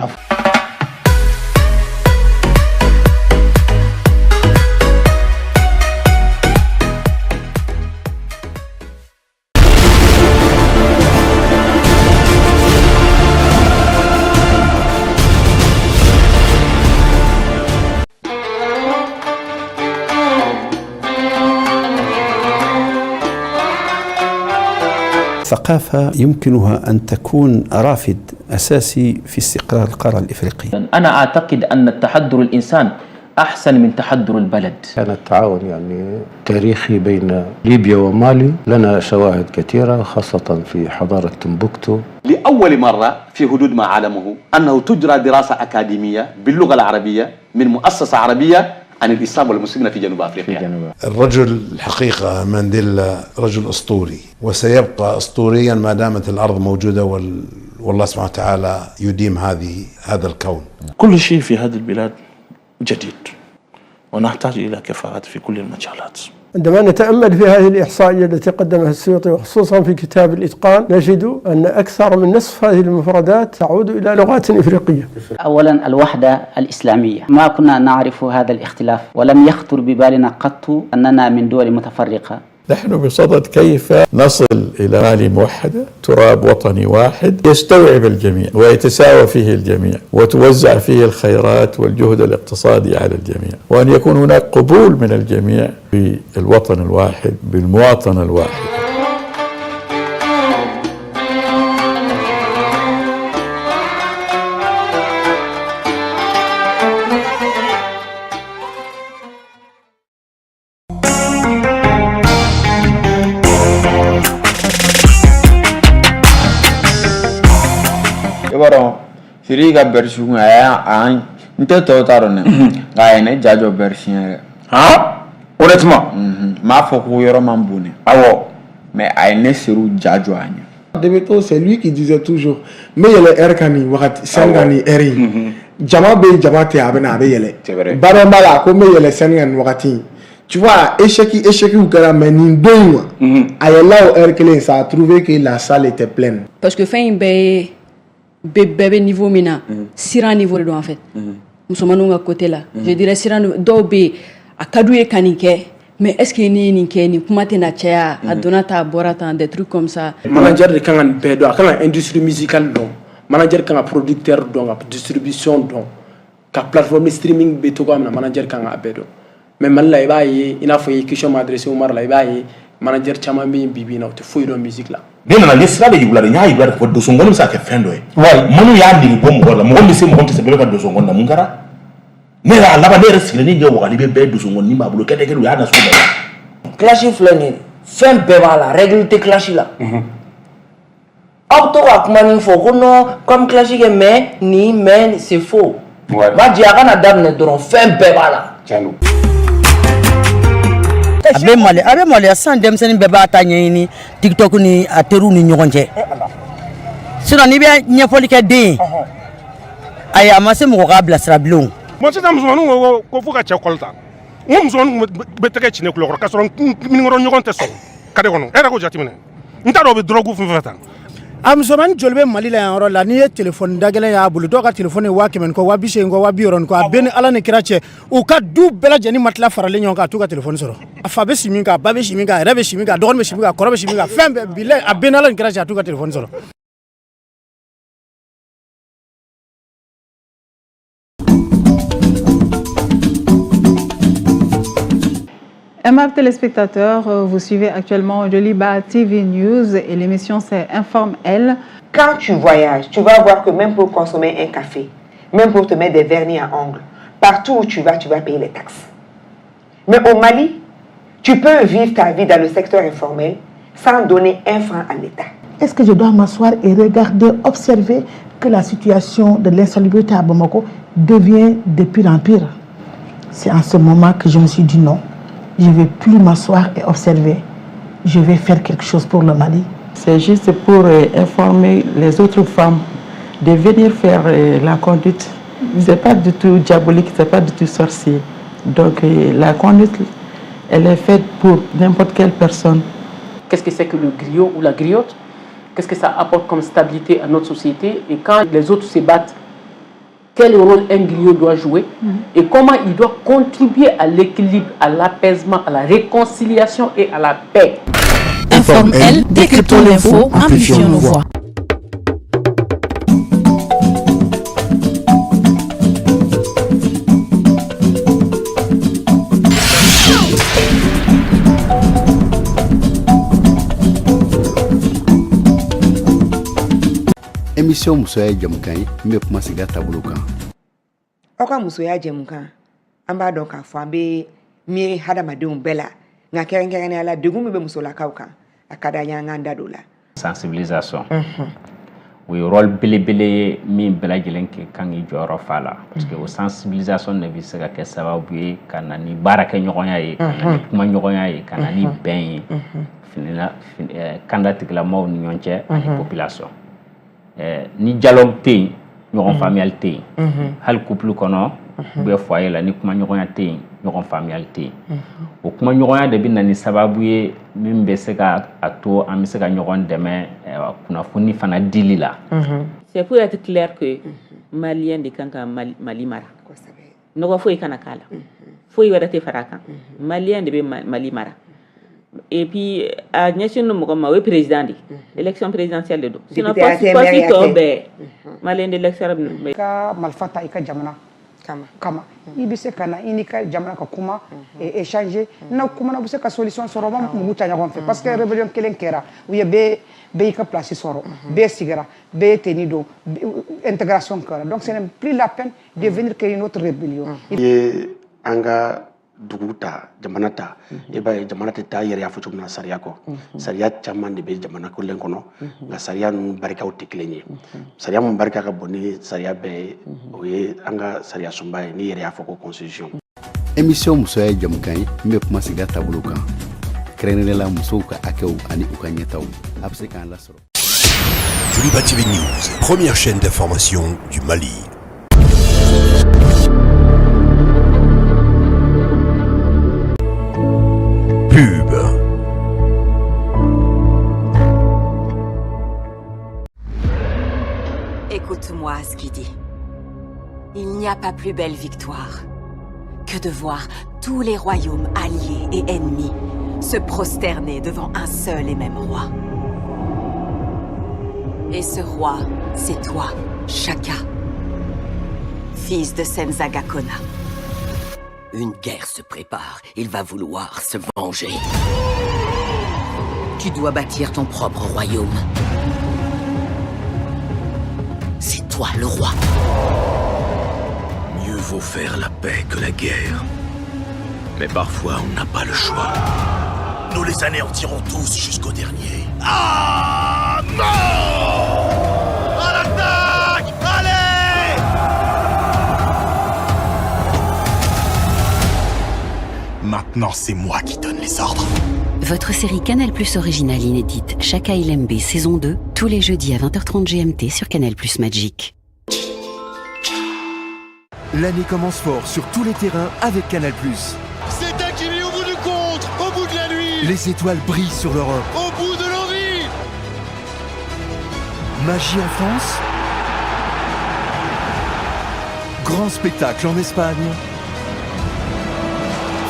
الثقافة يمكنها أن تكون رافد أساسي في استقرار القارة الإفريقية. أنا أعتقد أن تحضر الإنسان أحسن من تحضر البلد. كان التعاون يعني تاريخي بين ليبيا ومالي، لنا شواهد كثيرة خاصة في حضارة تمبكتو. لأول مرة في حدود ما عالمه أنه تجرى دراسة أكاديمية باللغة العربية من مؤسسة عربية عن الإسلام والمسلمين في جنوب أفريقيا. الرجل الحقيقة مانديلا رجل أسطوري، وسيبقى أسطوريا ما دامت الأرض موجودة والله سبحانه وتعالى يديم هذا الكون. كل شيء في هذه البلاد جديد، ونحتاج إلى كفاءات في كل المجالات. عندما نتأمل في هذه الإحصائية التي قدمها السيوطي وخصوصا في كتاب الإتقان، نجد أن أكثر من نصف هذه المفردات تعود إلى لغات إفريقية. أولا الوحدة الإسلامية، ما كنا نعرف هذا الاختلاف ولم يخطر ببالنا قط أننا من دول متفرقة. نحن بصدد كيف نصل إلى مالي موحدة، تراب وطني واحد يستوعب الجميع ويتساوى فيه الجميع وتوزع فيه الخيرات والجهد الاقتصادي على الجميع، وأن يكون هناك قبول من الجميع بالوطن الواحد بالمواطنة الواحدة. I b'a dɔn Sidiki ka Bercy kun a y'a an n tɛ tɔw t'a dɔn dɛ, nka a ye ne ja jɔ Bercy yɛrɛ. Han, honnêtement. N m'a fɔ ko yɔrɔ man bon dɛ. Awɔ. Mais a ye ne Seru ja jɔ a ɲɛ. Debeto, c'est lui qui disait toujours n bɛ yɛlɛ heure kan nin wagati scène kan nin heure in, jama bɛ yen, jama tɛ yen, a bɛ na, a bɛ yɛlɛ. Babɛn b'a la, a ko n bɛ yɛlɛ scène kan nin wagati in. Tu vois, échec échec kɛra, mais nin don in quoi, a yɛlɛla o heure kelen, ça a trouvé que la salle était pleine. Parce que fɛn in bɛɛ ye bɛɛ bɛ niveau min na, siran niveau de don en fait. Musomaninw ka côté la, je dirais siran dɔw bɛ yen, a ka d'u ye ka nin kɛ, mais est ce que ni ye nin kɛ, nin kuma tɛna caya, a donna tan, a bɔra tan, des trucs comme ça. Manager de kan ka nin bɛɛ dɔn, a kan ka industrie musicale dɔn, manager kan ka producteur dɔn, ka distribution dɔn, ka plateforme streaming bɛ cogoya min na, manager kan k'a bɛɛ dɔn. Mais Mali la, i b'a ye, i n'a fɔ i ye question min adressé Umar la, i b'a ye manager caman bɛ yen bi bi in na, u tɛ foyi dɔn musique la. Ne nana, n ye sira de yir'u la de, n y'a yir'u la de fɔ dosongɔni bɛ se ka kɛ fɛn dɔ ye. Minnu y'a nege bɔ mɔgɔ la, mɔgɔ min bɛ se, mɔgɔ min tɛ se, bɛɛ bɛ ka dosongɔni na, mun kɛra? Ne yɛrɛ a laban, ne yɛrɛ sigilen, ne ɲɛ wagali bɛ bɛɛ dosongɔni b'a bolo, kɛnɛ kɛnɛ, u y'a nasugu bɛɛ la. Clash filɛ nin ye, fɛn bɛɛ b'a la, règle tɛ clash la. Aw bɛ to ka kuma min fɔ ko non, comme clash kɛ, mais nin, mais c'est faux. B'a jɛ, a kana daminɛ dɔrɔn, fɛn bɛɛ b'a la. Tiɲɛ don. A bɛ maloya, a bɛ maloya. Sisan denmisɛnnin bɛɛ b'a ta ɲɛɲini TikTok ni a teriw ni ɲɔgɔn cɛ. Sinon n'i bɛ ɲɛfɔli kɛ den ye, ayi, a ma se mɔgɔ k'a bilasira bilen o. Bon, sisan musomaninw ko fo ka cɛ kɔli ta. N ko musomaninw bɛ tɛgɛ ci ne tulo kɔrɔ k'a sɔrɔ n minikɔrɔ ɲɔgɔn tɛ sɔn kare kɔnɔ. E yɛrɛ k'o jateminɛ, n t'a dɔn u bɛ drogue fɛn fɛn ta. A musomanin joli bɛ Mali la yan yɔrɔ la, n'i ye telefɔni dagɛlɛn y'a bolo, dɔw ka telefɔni ye 100 000 ni kɔ, 80 000 kɔ, 60 000 ni kɔ, a bɛɛ ni Ala ni kira cɛ, u ka du bɛɛ lajɛlen ma tila faralen ɲɔgɔn kan, a t'u ka telefɔni sɔrɔ. A fa bɛ si min kan, a ba bɛ si min kan, a yɛrɛ bɛ si min kan, a dɔgɔnin bɛ si min kan, a kɔrɔ bɛ si min kan, fɛn bɛɛ bilayi, a bɛɛ ni Ala ni kira cɛ, a t'u ka telefɔni sɔrɔ. Aimables téléspectateurs, vous suivez actuellement Joliba TV News et l'émission c'est Informe Elle. Quand tu voyages, tu vas voir que même pour consommer un café, même pour te mettre des vernis à ongles, partout où tu vas payer les taxes. Mais au Mali, tu peux vivre ta vie dans le secteur informel sans donner un franc à l'État. Est-ce que je dois m'asseoir et regarder, observer que la situation de l'insalubrité à Bamako devient de pire en pire? C'est en ce moment que je me suis dit non. Je ne vais plus m'asseoir et observer. Je vais faire quelque chose pour le Mali. C'est juste pour informer les autres femmes de venir faire la conduite. Ce n'est pas du tout diabolique, ce n'est pas du tout sorcier. Donc la conduite, elle est faite pour n'importe quelle personne. Qu'est-ce que c'est que le griot ou la griotte? Qu'est-ce que ça apporte comme stabilité à notre société? Et quand les autres se battent, quel rôle un griot doit jouer et comment il doit contribuer à l'équilibre, à l'apaisement, à la réconciliation et à la paix. Informe Elle, décryptons l'info, amplifions nos voix. Émission musoya ye jamukan ye min bɛ kuma sigida taabolo kan. Aw ka musoya jɛmukan, an b'a dɔn k'a fɔ an bɛ miiri hadamadenw bɛɛ la, nka kɛrɛnkɛrɛnnenya la, degun min bɛ musolakaw kan, a ka d'an ye an k'an da don o la. Sensibilisation, o ye rôle belebele ye min bɛɛ lajɛlen kan k'i jɔyɔrɔ fa la, parce que o sensibilisation de bɛ se ka kɛ sababu ye ka na ni baarakɛɲɔgɔnya ye, ka na ni kumaɲɔgɔnya ye, ka na ni bɛn ye kanda tigilamɔgɔw ni ɲɔgɔn cɛ ani population. Ni dialogue tɛ yen, ɲɔgɔn faamuyali tɛ yen. Hali couple kɔnɔ ou bien foyer la, ni kumaɲɔgɔnya tɛ yen, ɲɔgɔn faamuyali tɛ yen. O kumaɲɔgɔnya de bɛ na ni sababu ye min bɛ se ka a to an bɛ se ka ɲɔgɔn dɛmɛ kunnafoni fana dili la. C'est pour être clair que Malien de kan ka Mali mara. Nɔgɔ foyi kana k'a la, foyi wɛrɛ tɛ fara a kan. Malien de bɛ Mali mara. Et puis a ɲɛsin don mɔgɔ ma, o ye président de ye, élection présidentielle de don. Sinon poste tɔ bɛɛ Malien de l'extérieur bɛ. I ka marifa ta i ka jamana kama, i bɛ se ka na i n'i ka jamana ka kuma échanger. N'aw kumana, u bɛ se ka solution sɔrɔ, u ma mugu ta ɲɔgɔn fɛ, parce que rébellion kelen kɛra, u ye bɛɛ y'i ka place sɔrɔ, bɛɛ sigira, bɛɛ ye tenue don, intégration kɛra, donc ce n'est plus la peine de venir créer une autre rébellion. I ye an ka Dugu ta, jamana ta, i b'a ye jamana tɛ taa yɛrɛ y'a fɔ cogo min na sariya kɔ. Sariya caman de bɛ jamana kolen kɔnɔ, nka sariya ninnu barikaw tɛ kelen ye. Sariya min barika ka bon ni sariya bɛɛ ye, o ye an ka sariya sunba ye, n'i yɛrɛ y'a fɔ ko constitution. Émission Musoya ye jamukan ye min bɛ kuma sigida taabolo kan, kɛrɛnkɛrɛnnenya la musow ka hakɛw ani u ka ɲɛtaw. A bɛ se k'an lasɔrɔ. Joliba TV News, première chaîne d'information du Mali. Pub. Écoute-moi, Skidi. Il n'y a pas plus belle victoire que de voir tous les royaumes alliés et ennemis se prosterner devant un seul et même roi. Et ce roi, c'est toi, Shaka, fils de Senzagakona. Une guerre se prépare. Il va vouloir se venger. Tu dois bâtir ton propre royaume. C'est toi le roi. Mieux vaut faire la paix que la guerre. Mais parfois, on n'a pas le choix. Nous les anéantirons tous jusqu'au dernier. Ah non. À l'attaque. Allez. Maintenant, c'est moi qui donne les ordres. Votre série Canal Plus originale inédite, Shaka Ilembe saison 2, tous les jeudis à 20h30 GMT sur Canal Plus Magic. L'année commence fort sur tous les terrains avec Canal+. C'est Hakimi au bout du contre, au bout de la nuit. Les étoiles brillent sur l'Europe. Au bout de l'envie. Magie en France. Grand spectacle en Espagne.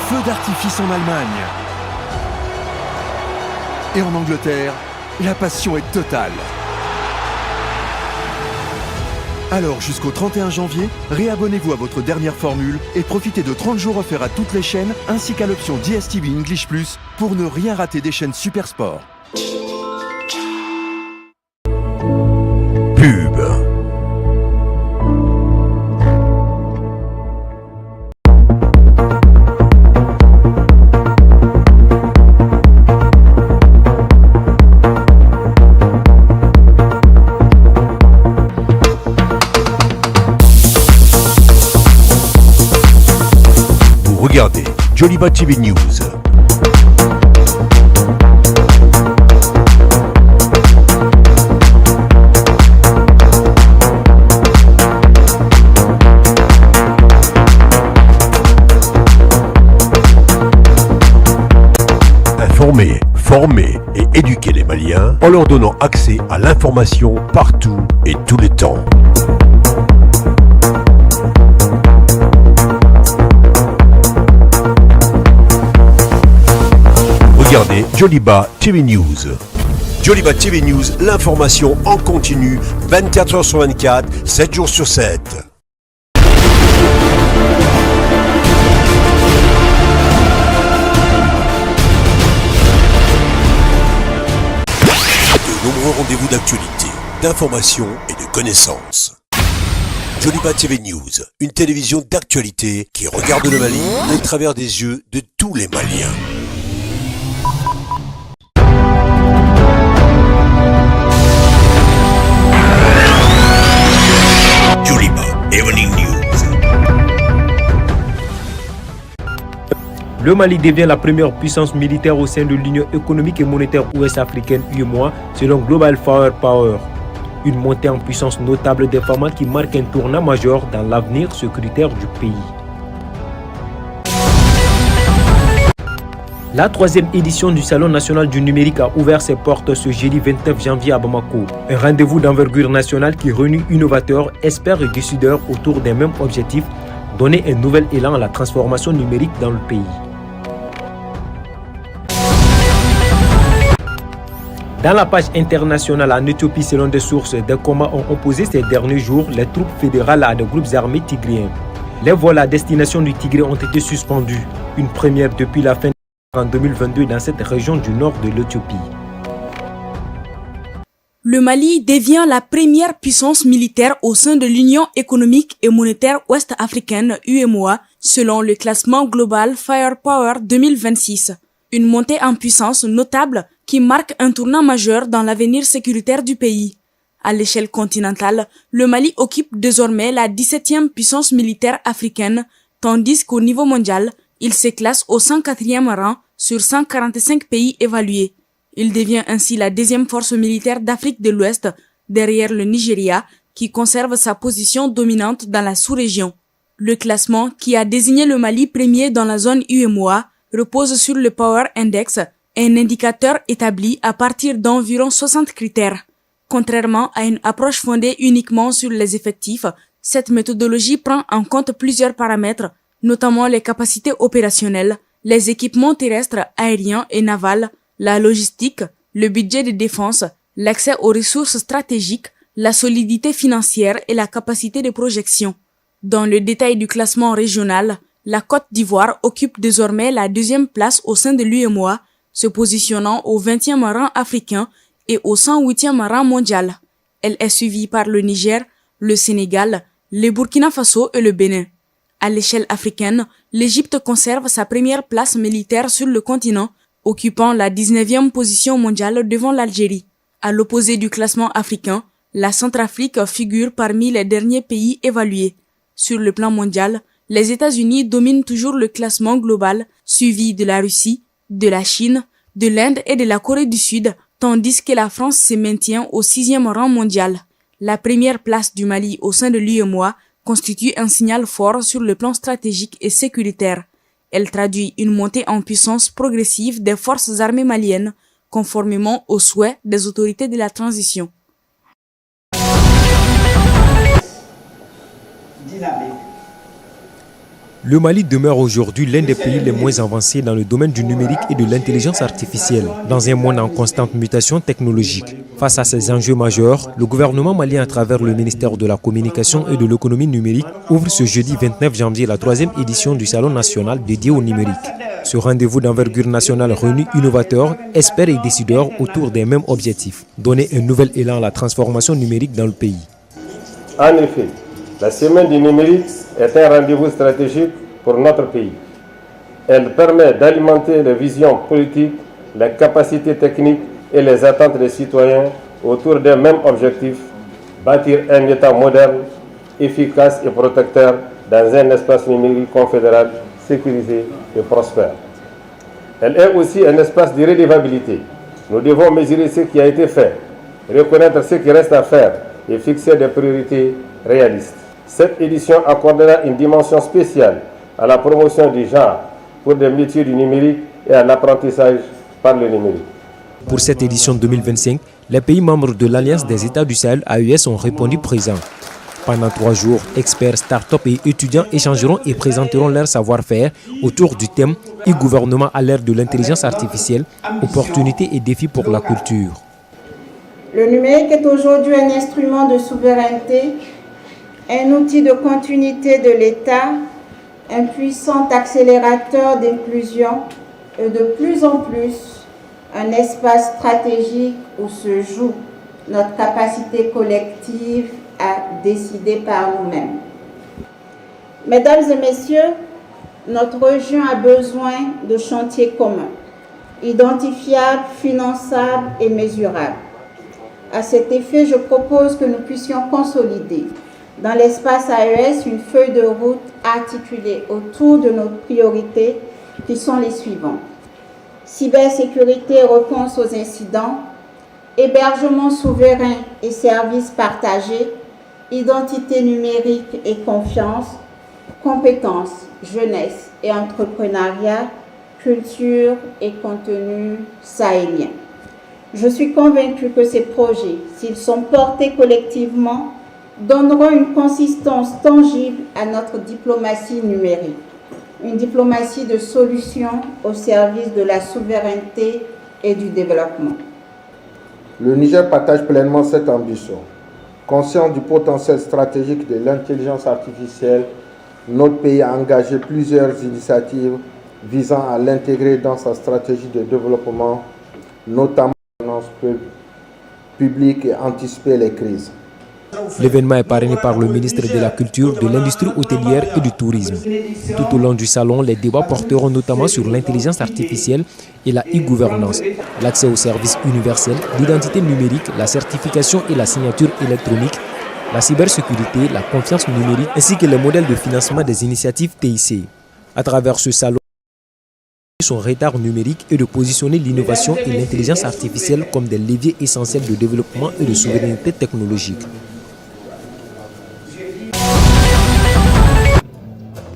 Feu d'artifice en Allemagne. Et en Angleterre, la passion est totale. Alors jusqu'au 31 janvier, réabonnez-vous à votre dernière formule et profitez de 30 jours offerts à toutes les chaînes ainsi qu'à l'option DSTV English Plus pour ne rien rater des chaînes Super Sport. Pub. Vous regardez Joliba TV News. Informer, former et éduquer les Maliens en leur donnant accès à l'information partout et tous les temps. Regardez Joliba TV News. Joliba TV News, l'information en continu, 24 heures sur 24, 7 jours sur 7. De nombreux rendez-vous d'actualité, d'information et de connaissances. Joliba TV News, une télévision d'actualité qui regarde le Mali au travers des yeux de tous les Maliens. Joliba Evening News. Le Mali devient la première puissance militaire au sein de l'Union économique et monétaire ouest-africaine UEMOA selon Global Firepower. Une montée en puissance notable des FAMa qui marque un tournant majeur dans l'avenir sécuritaire du pays. La troisième édition du Salon national du numérique a ouvert ses portes ce jeudi 29 janvier à Bamako. Un rendez-vous d'envergure nationale qui réunit innovateurs, experts et décideurs autour des mêmes objectifs, donner un nouvel élan à la transformation numérique dans le pays. Dans la page internationale en Éthiopie, selon des sources, des combats ont opposé ces derniers jours les troupes fédérales à des groupes armés tigréens. Les vols à destination du Tigré ont été suspendus, une première depuis la fin en 2022 dans cette région du nord de l'Éthiopie. Le Mali devient la première puissance militaire au sein de l'Union économique et monétaire ouest-africaine UEMOA selon le classement global Firepower 2026. Une montée en puissance notable qui marque un tournant majeur dans l'avenir sécuritaire du pays. À l'échelle continentale, le Mali occupe désormais la 17e puissance militaire africaine, tandis qu'au niveau mondial, il se classe au 104e rang sur 145 pays évalués. Il devient ainsi la deuxième force militaire d'Afrique de l'Ouest, derrière le Nigeria, qui conserve sa position dominante dans la sous-région. Le classement, qui a désigné le Mali premier dans la zone UEMOA, repose sur le Power Index, un indicateur établi à partir d'environ 60 critères. Contrairement à une approche fondée uniquement sur les effectifs, cette méthodologie prend en compte plusieurs paramètres, notamment les capacités opérationnelles, les équipements terrestres, aériens et navals, la logistique, le budget de défense, l'accès aux ressources stratégiques, la solidité financière et la capacité de projection. Dans le détail du classement régional, la Côte d'Ivoire occupe désormais la deuxième place au sein de l'UEMOA, se positionnant au 20e rang africain et au 108e rang mondial. Elle est suivie par le Niger, le Sénégal, le Burkina Faso et le Bénin. À l'échelle africaine, l'Égypte conserve sa première place militaire sur le continent, occupant la 19e position mondiale devant l'Algérie. À l'opposé du classement africain, la Centrafrique figure parmi les derniers pays évalués. Sur le plan mondial, les États-Unis dominent toujours le classement global, suivi de la Russie, de la Chine, de l'Inde et de la Corée du Sud, tandis que la France se maintient au sixième rang mondial. La première place du Mali au sein de l'UEMOA constitue un signal fort sur le plan stratégique et sécuritaire. Elle traduit une montée en puissance progressive des forces armées maliennes, conformément aux souhaits des autorités de la transition. Le Mali demeure aujourd'hui l'un des pays les moins avancés dans le domaine du numérique et de l'intelligence artificielle, dans un monde en constante mutation technologique. Face à ces enjeux majeurs, le gouvernement malien, à travers le ministère de la Communication et de l'économie numérique, ouvre ce jeudi 29 janvier la troisième édition du Salon national dédié au numérique. Ce rendez-vous d'envergure nationale réunit innovateurs, experts et décideurs autour des mêmes objectifs, donner un nouvel élan à la transformation numérique dans le pays. En effet, la semaine du numérique est un rendez-vous stratégique pour notre pays. Elle permet d'alimenter les visions politiques, les capacités techniques et les attentes des citoyens autour d'un même objectif, bâtir un État moderne, efficace et protecteur dans un espace numérique confédéral sécurisé et prospère. Elle est aussi un espace de redevabilité. Nous devons mesurer ce qui a été fait, reconnaître ce qui reste à faire et fixer des priorités réalistes. Cette édition accordera une dimension spéciale à la promotion du genre pour des métiers du numérique et à l'apprentissage par le numérique. Pour cette édition 2025, les pays membres de l'Alliance des États du Sahel AES ont répondu présent. Pendant 3 jours, experts, start-up et étudiants échangeront et présenteront leur savoir-faire autour du thème e-gouvernement à l'ère de l'intelligence artificielle, opportunités et défis pour la culture. Le numérique est aujourd'hui un instrument de souveraineté, un outil de continuité de l'État, un puissant accélérateur d'inclusion et de plus en plus un espace stratégique où se joue notre capacité collective à décider par nous-mêmes. Mesdames et messieurs, notre région a besoin de chantiers communs, identifiables, finançables et mesurables. À cet effet, je propose que nous puissions consolider dans l'espace AES une feuille de route articulée autour de nos priorités qui sont les suivantes. Cybersécurité et réponse aux incidents, hébergement souverain et services partagés, identité numérique et confiance, compétences, jeunesse et entrepreneuriat, culture et contenu sahélien. Je suis convaincue que ces projets, s'ils sont portés collectivement, donneront une consistance tangible à notre diplomatie numérique, une diplomatie de solutions au service de la souveraineté et du développement. Le Niger partage pleinement cette ambition. Conscient du potentiel stratégique de l'intelligence artificielle, notre pays a engagé plusieurs initiatives visant à l'intégrer dans sa stratégie de développement, notamment publiques et anticiper les crises. L'événement est parrainé par le ministre de la Culture, de l'Industrie hôtelière et du Tourisme. Tout au long du salon, les débats porteront notamment sur l'intelligence artificielle et la e-gouvernance, l'accès aux services universels, l'identité numérique, la certification et la signature électronique, la cybersécurité, la confiance numérique ainsi que les modèles de financement des initiatives TIC. À travers ce salon, son retard numérique et de positionner l'innovation et l'intelligence artificielle comme des leviers essentiels de développement et de souveraineté technologique.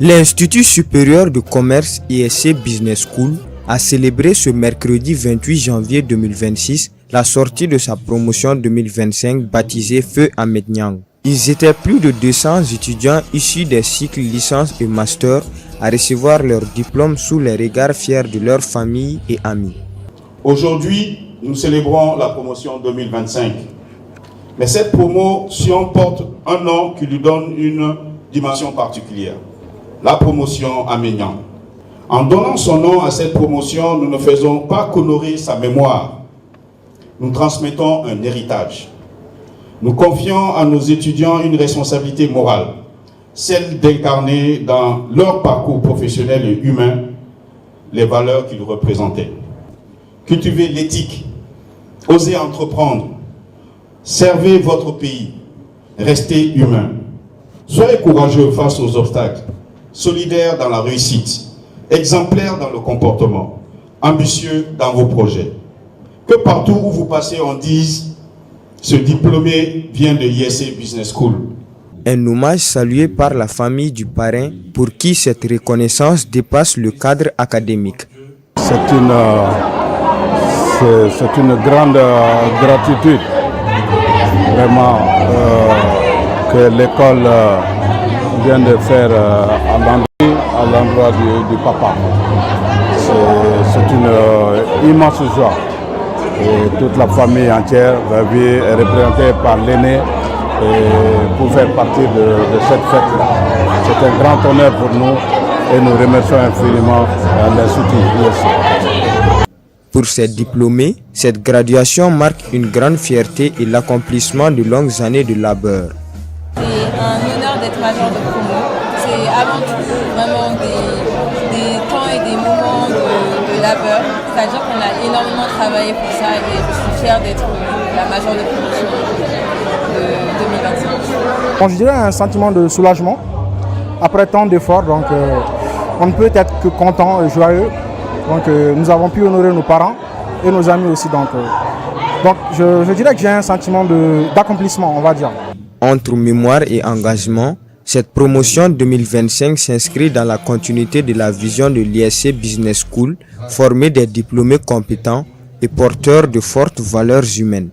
L'Institut supérieur de commerce ISC Business School a célébré ce mercredi 28 janvier 2026 la sortie de sa promotion 2025 baptisée Feu Ahmed Niang. Ils étaient plus de 200 étudiants issus des cycles licence et master à recevoir leur diplôme sous les regards fiers de leur famille et amis. Aujourd'hui, nous célébrons la promotion 2025. Mais cette promotion porte un nom qui lui donne une dimension particulière: la promotion Ahmed Niang. En donnant son nom à cette promotion, nous ne faisons pas qu'honorer sa mémoire. Nous transmettons un héritage. Nous confions à nos étudiants une responsabilité morale, celle d'incarner dans leur parcours professionnel et humain les valeurs qu'ils représentaient. Cultivez l'éthique, osez entreprendre, servez votre pays, restez humain. Soyez courageux face aux obstacles, solidaires dans la réussite, exemplaires dans le comportement, ambitieux dans vos projets. Que partout où vous passez, on dise: ce diplômé vient de l'ISC Business School. Un hommage salué par la famille du parrain pour qui cette reconnaissance dépasse le cadre académique. C'est une grande gratitude vraiment que l'école vient de faire à l'endroit du papa. C'est une immense joie. Et toute la famille entière va est représentée par l'aîné pour faire partie de cette fête-là. C'est un grand honneur pour nous et nous remercions infiniment l'Institut ISC. Pour ces diplômés, cette graduation marque une grande fierté et l'accomplissement de longues années de labeur. C'est un honneur d'être major de promo. C'est avant tout vraiment des temps et des moments de labeur. C'est-à-dire qu'on a énormément travaillé pour ça et je suis fière d'être la major de promotion de 2025. Bon, je dirais un sentiment de soulagement après tant d'efforts. Donc, on ne peut être que content et joyeux. Donc, nous avons pu honorer nos parents et nos amis aussi. Donc, je dirais que j'ai un sentiment d'accomplissement, on va dire. Entre mémoire et engagement, cette promotion 2025 s'inscrit dans la continuité de la vision de l'ISC Business School, former des diplômés compétents et porteurs de fortes valeurs humaines.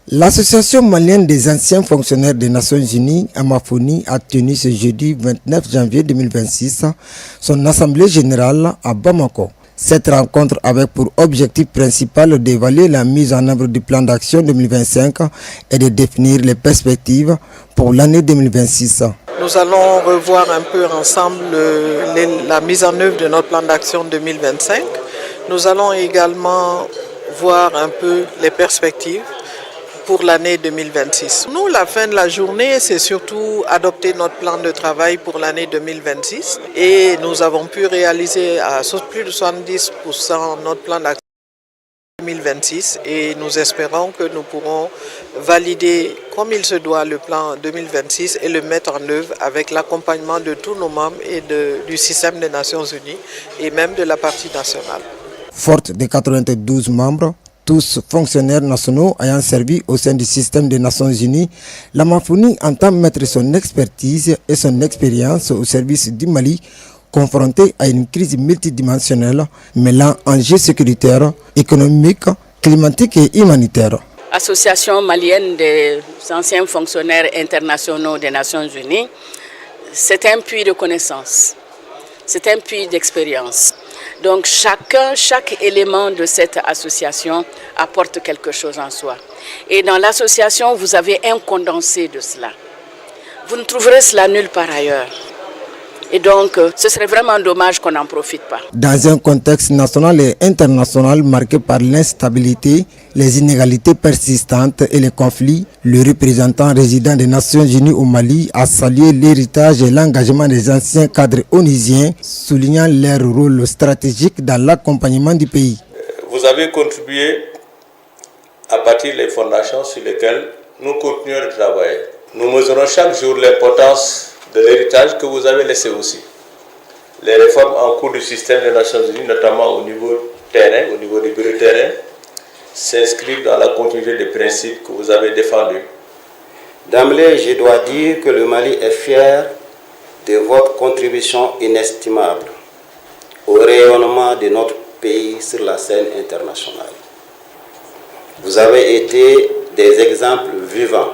L'Association malienne des anciens fonctionnaires des Nations Unies, AMAFONI, a tenu ce jeudi 29 janvier 2026 son assemblée générale à Bamako. Cette rencontre avait pour objectif principal d'évaluer la mise en œuvre du plan d'action 2025 et de définir les perspectives pour l'année 2026. Nous allons revoir un peu ensemble la mise en œuvre de notre plan d'action 2025. Nous allons également voir un peu les perspectives pour l'année 2026. Nous, la fin de la journée, c'est surtout adopter notre plan de travail pour l'année 2026 et nous avons pu réaliser à plus de 70% notre plan d'action 2026 et nous espérons que nous pourrons valider comme il se doit le plan 2026 et le mettre en œuvre avec l'accompagnement de tous nos membres et du système des Nations Unies et même de la partie nationale. Forte de 92 membres, tous fonctionnaires nationaux ayant servi au sein du système des Nations Unies, l'Amafoni entend mettre son expertise et son expérience au service du Mali, confronté à une crise multidimensionnelle mêlant enjeux sécuritaires, économiques, climatiques et humanitaires. Association malienne des anciens fonctionnaires internationaux des Nations Unies, c'est un puits de connaissances, c'est un puits d'expérience. Donc chacun, chaque élément de cette association apporte quelque chose en soi. Et dans l'association, vous avez un condensé de cela. Vous ne trouverez cela nulle part ailleurs. Et donc, ce serait vraiment dommage qu'on n'en profite pas. Dans un contexte national et international marqué par l'instabilité, les inégalités persistantes et les conflits, le représentant résident des Nations Unies au Mali a salué l'héritage et l'engagement des anciens cadres onusiens, soulignant leur rôle stratégique dans l'accompagnement du pays. Vous avez contribué à bâtir les fondations sur lesquelles nous continuons de travailler. Nous mesurons chaque jour l'importance de l'héritage que vous avez laissé aussi. Les réformes en cours du système des Nations Unies, notamment au niveau terrain, au niveau du bureau terrain, s'inscrivent dans la continuité des principes que vous avez défendus. D'emblée, je dois dire que le Mali est fier de votre contribution inestimable au rayonnement de notre pays sur la scène internationale. Vous avez été des exemples vivants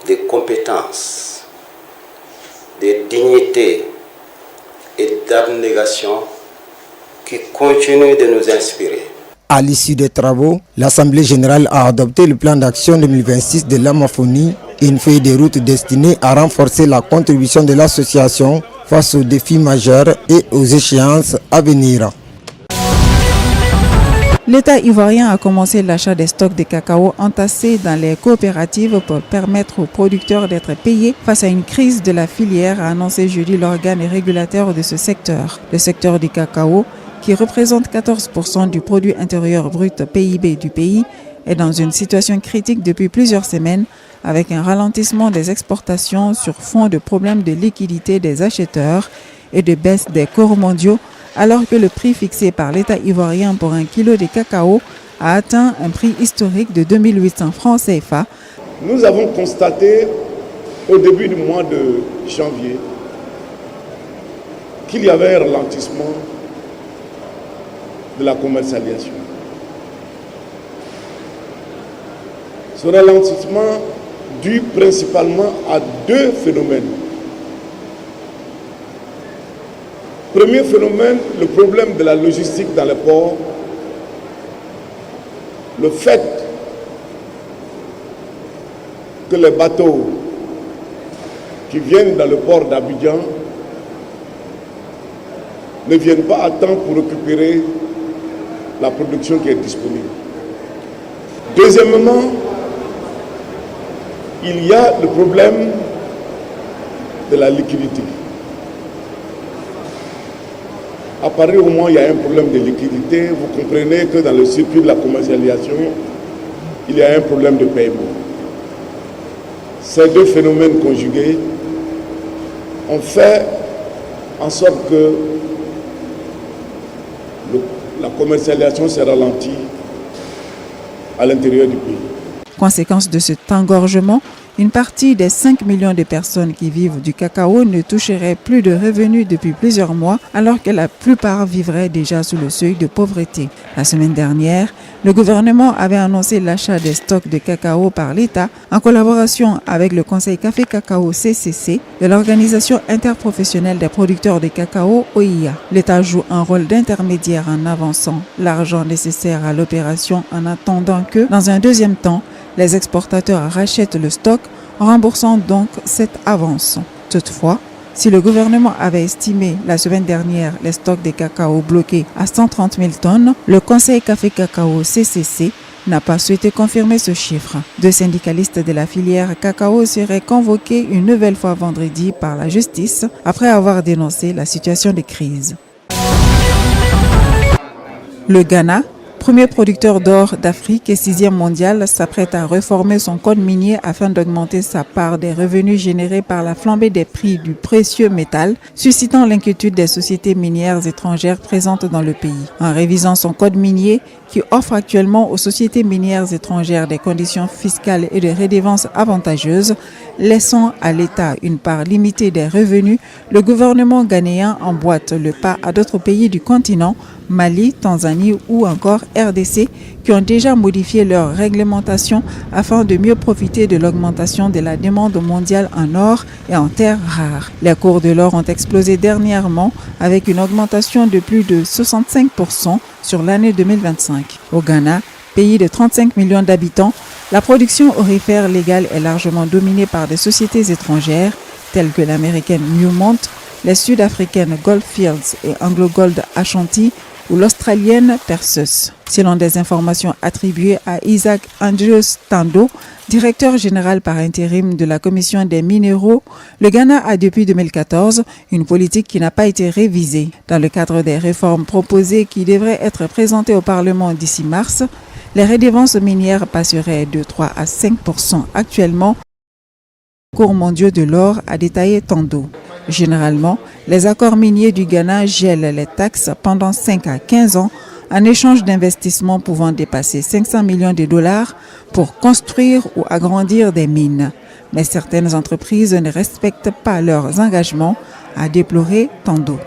de compétences, de dignité et d'abnégation qui continuent de nous inspirer. À l'issue des travaux, l'Assemblée générale a adopté le plan d'action 2026 de l'Amafoni, une feuille de route destinée à renforcer la contribution de l'association face aux défis majeurs et aux échéances à venir. L'État ivoirien a commencé l'achat des stocks de cacao entassés dans les coopératives pour permettre aux producteurs d'être payés face à une crise de la filière, a annoncé jeudi l'organe régulateur de ce secteur. Le secteur du cacao, qui représente 14% du produit intérieur brut PIB du pays, est dans une situation critique depuis plusieurs semaines avec un ralentissement des exportations sur fond de problèmes de liquidité des acheteurs et de baisse des cours mondiaux, alors que le prix fixé par l'État ivoirien pour un kilo de cacao a atteint un prix historique de 2800 francs CFA. Nous avons constaté au début du mois de janvier qu'il y avait un ralentissement de la commercialisation. Ce ralentissement dû principalement à deux phénomènes. Premier phénomène, le problème de la logistique dans les ports, le fait que les bateaux qui viennent dans le port d'Abidjan ne viennent pas à temps pour récupérer la production qui est disponible. Deuxièmement, il y a le problème de la liquidité. À partir du moment où il y a un problème de liquidité, vous comprenez que dans le circuit de la commercialisation, il y a un problème de paiement. Ces deux phénomènes conjugués ont fait en sorte que la commercialisation s'est ralentie à l'intérieur du pays. Conséquence de cet engorgement, une partie des 5 millions de personnes qui vivent du cacao ne toucherait plus de revenus depuis plusieurs mois, alors que la plupart vivraient déjà sous le seuil de pauvreté. La semaine dernière, le gouvernement avait annoncé l'achat des stocks de cacao par l'État en collaboration avec le Conseil Café Cacao CCC de l'Organisation interprofessionnelle des producteurs de cacao OIA. L'État joue un rôle d'intermédiaire en avançant l'argent nécessaire à l'opération en attendant que, dans un deuxième temps, les exportateurs rachètent le stock, remboursant donc cette avance. Toutefois, si le gouvernement avait estimé la semaine dernière les stocks de cacao bloqués à 130 000 tonnes, le Conseil Café Cacao CCC n'a pas souhaité confirmer ce chiffre. Deux syndicalistes de la filière cacao seraient convoqués une nouvelle fois vendredi par la justice après avoir dénoncé la situation de crise. Le Ghana, premier producteur d'or d'Afrique et sixième mondial, s'apprête à réformer son code minier afin d'augmenter sa part des revenus générés par la flambée des prix du précieux métal, suscitant l'inquiétude des sociétés minières étrangères présentes dans le pays. En révisant son code minier, qui offre actuellement aux sociétés minières étrangères des conditions fiscales et de redevances avantageuses, laissant à l'État une part limitée des revenus, le gouvernement ghanéen emboîte le pas à d'autres pays du continent, Mali, Tanzanie ou encore RDC, qui ont déjà modifié leur réglementation afin de mieux profiter de l'augmentation de la demande mondiale en or et en terres rares. Les cours de l'or ont explosé dernièrement avec une augmentation de plus de 65% sur l'année 2025. Au Ghana, pays de 35 millions d'habitants, la production aurifère légale est largement dominée par des sociétés étrangères telles que l'américaine Newmont, les sud-africaines Goldfields et AngloGold Ashanti ou l'australienne Perseus. Selon des informations attribuées à Isaac Andrews Tando, directeur général par intérim de la Commission des minéraux, le Ghana a depuis 2014 une politique qui n'a pas été révisée. Dans le cadre des réformes proposées qui devraient être présentées au Parlement d'ici mars, les redevances minières passeraient de 3 à 5 actuellement. Cours mondiaux de l'or, a détaillé Tando. Généralement, les accords miniers du Ghana gèlent les taxes pendant 5 à 15 ans en échange d'investissements pouvant dépasser 500 millions de dollars pour construire ou agrandir des mines. Mais certaines entreprises ne respectent pas leurs engagements, a déploré Tando.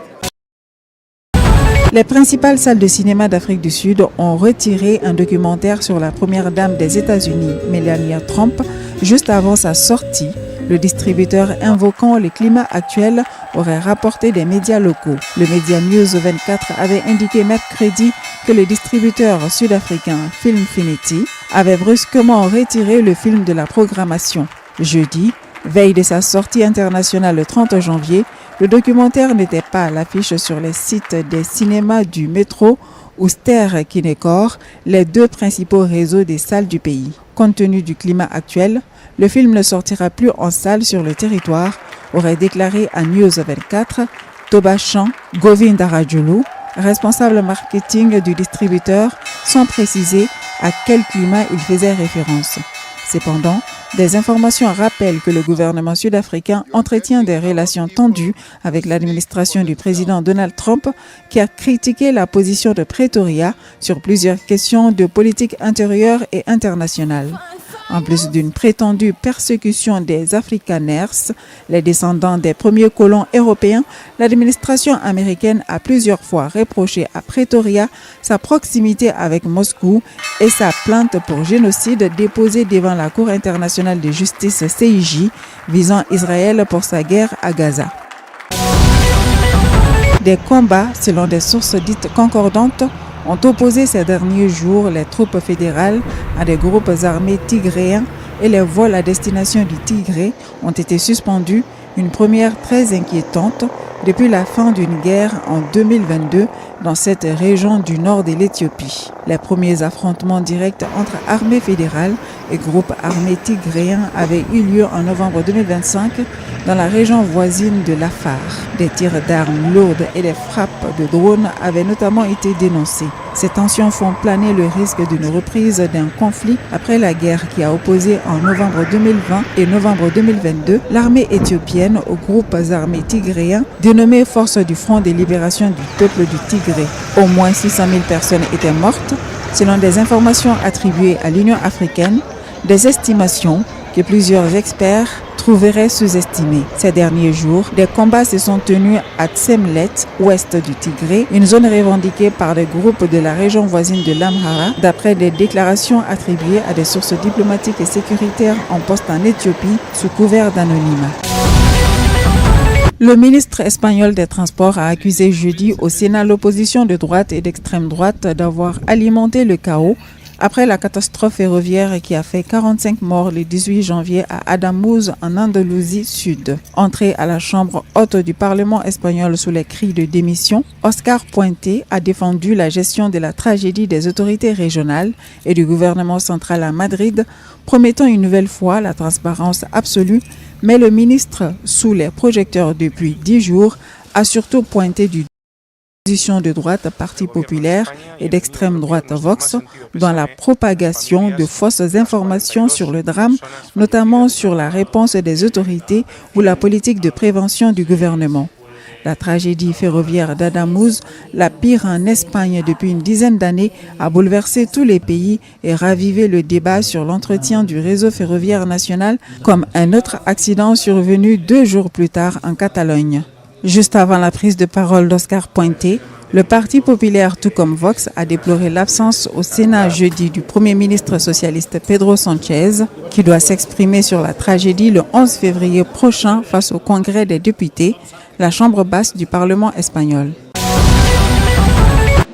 Les principales salles de cinéma d'Afrique du Sud ont retiré un documentaire sur la première dame des États-Unis, Melania Trump, juste avant sa sortie. Le distributeur invoquant le climat actuel, aurait rapporté des médias locaux. Le média News 24 avait indiqué mercredi que le distributeur sud-africain Filmfinity avait brusquement retiré le film de la programmation. Jeudi, veille de sa sortie internationale le 30 janvier, le documentaire n'était pas à l'affiche sur les sites des cinémas du Métro ou Ster-Kinekor, les deux principaux réseaux des salles du pays. Compte tenu du climat actuel, le film ne sortira plus en salle sur le territoire, aurait déclaré à News 24 Tobachan Govindarajulu, responsable marketing du distributeur, sans préciser à quel climat il faisait référence. Cependant, des informations rappellent que le gouvernement sud-africain entretient des relations tendues avec l'administration du président Donald Trump, qui a critiqué la position de Pretoria sur plusieurs questions de politique intérieure et internationale. En plus d'une prétendue persécution des Afrikaners, les descendants des premiers colons européens, l'administration américaine a plusieurs fois reproché à Pretoria sa proximité avec Moscou et sa plainte pour génocide déposée devant la Cour internationale de justice CIJ visant Israël pour sa guerre à Gaza. Des combats, selon des sources dites concordantes, ont opposé ces derniers jours les troupes fédérales à des groupes armés tigréens et les vols à destination du Tigré ont été suspendus, une première très inquiétante depuis la fin d'une guerre en 2022 dans cette région du nord de l'Éthiopie. Les premiers affrontements directs entre armées fédérales et groupes armés tigréens avaient eu lieu en novembre 2025 dans la région voisine de l'Afar. Des tirs d'armes lourdes et des frappes de drones avaient notamment été dénoncés. Ces tensions font planer le risque d'une reprise d'un conflit après la guerre qui a opposé en novembre 2020 et novembre 2022 l'armée éthiopienne aux groupes armés tigréens dénommés Forces du Front de libération du peuple du Tigré. Au moins 600 000 personnes étaient mortes, selon des informations attribuées à l'Union africaine, des estimations que plusieurs experts trouveraient sous-estimées. Ces derniers jours, des combats se sont tenus à Tsemlet, ouest du Tigré, une zone revendiquée par des groupes de la région voisine de l'Amhara, d'après des déclarations attribuées à des sources diplomatiques et sécuritaires en poste en Éthiopie sous couvert d'anonymat. Le ministre espagnol des Transports a accusé jeudi au Sénat l'opposition de droite et d'extrême droite d'avoir alimenté le chaos après la catastrophe ferroviaire qui a fait 45 morts le 18 janvier à Adamuz en Andalousie Sud. Entré à la chambre haute du Parlement espagnol sous les cris de démission, Oscar Puente a défendu la gestion de la tragédie des autorités régionales et du gouvernement central à Madrid, promettant une nouvelle fois la transparence absolue. Mais le ministre, sous les projecteurs depuis 10 jours, a surtout pointé du opposition de droite Parti populaire et d'extrême droite Vox dans la propagation de fausses informations sur le drame, notamment sur la réponse des autorités ou la politique de prévention du gouvernement. La tragédie ferroviaire d'Adamuz, la pire en Espagne depuis une dizaine d'années, a bouleversé tous les pays et ravivé le débat sur l'entretien du réseau ferroviaire national, comme un autre accident survenu 2 jours plus tard en Catalogne. Juste avant la prise de parole d'Oscar Puente, le Parti populaire, tout comme Vox, a déploré l'absence au Sénat jeudi du Premier ministre socialiste Pedro Sanchez, qui doit s'exprimer sur la tragédie le 11 février prochain face au Congrès des députés, la chambre basse du Parlement espagnol.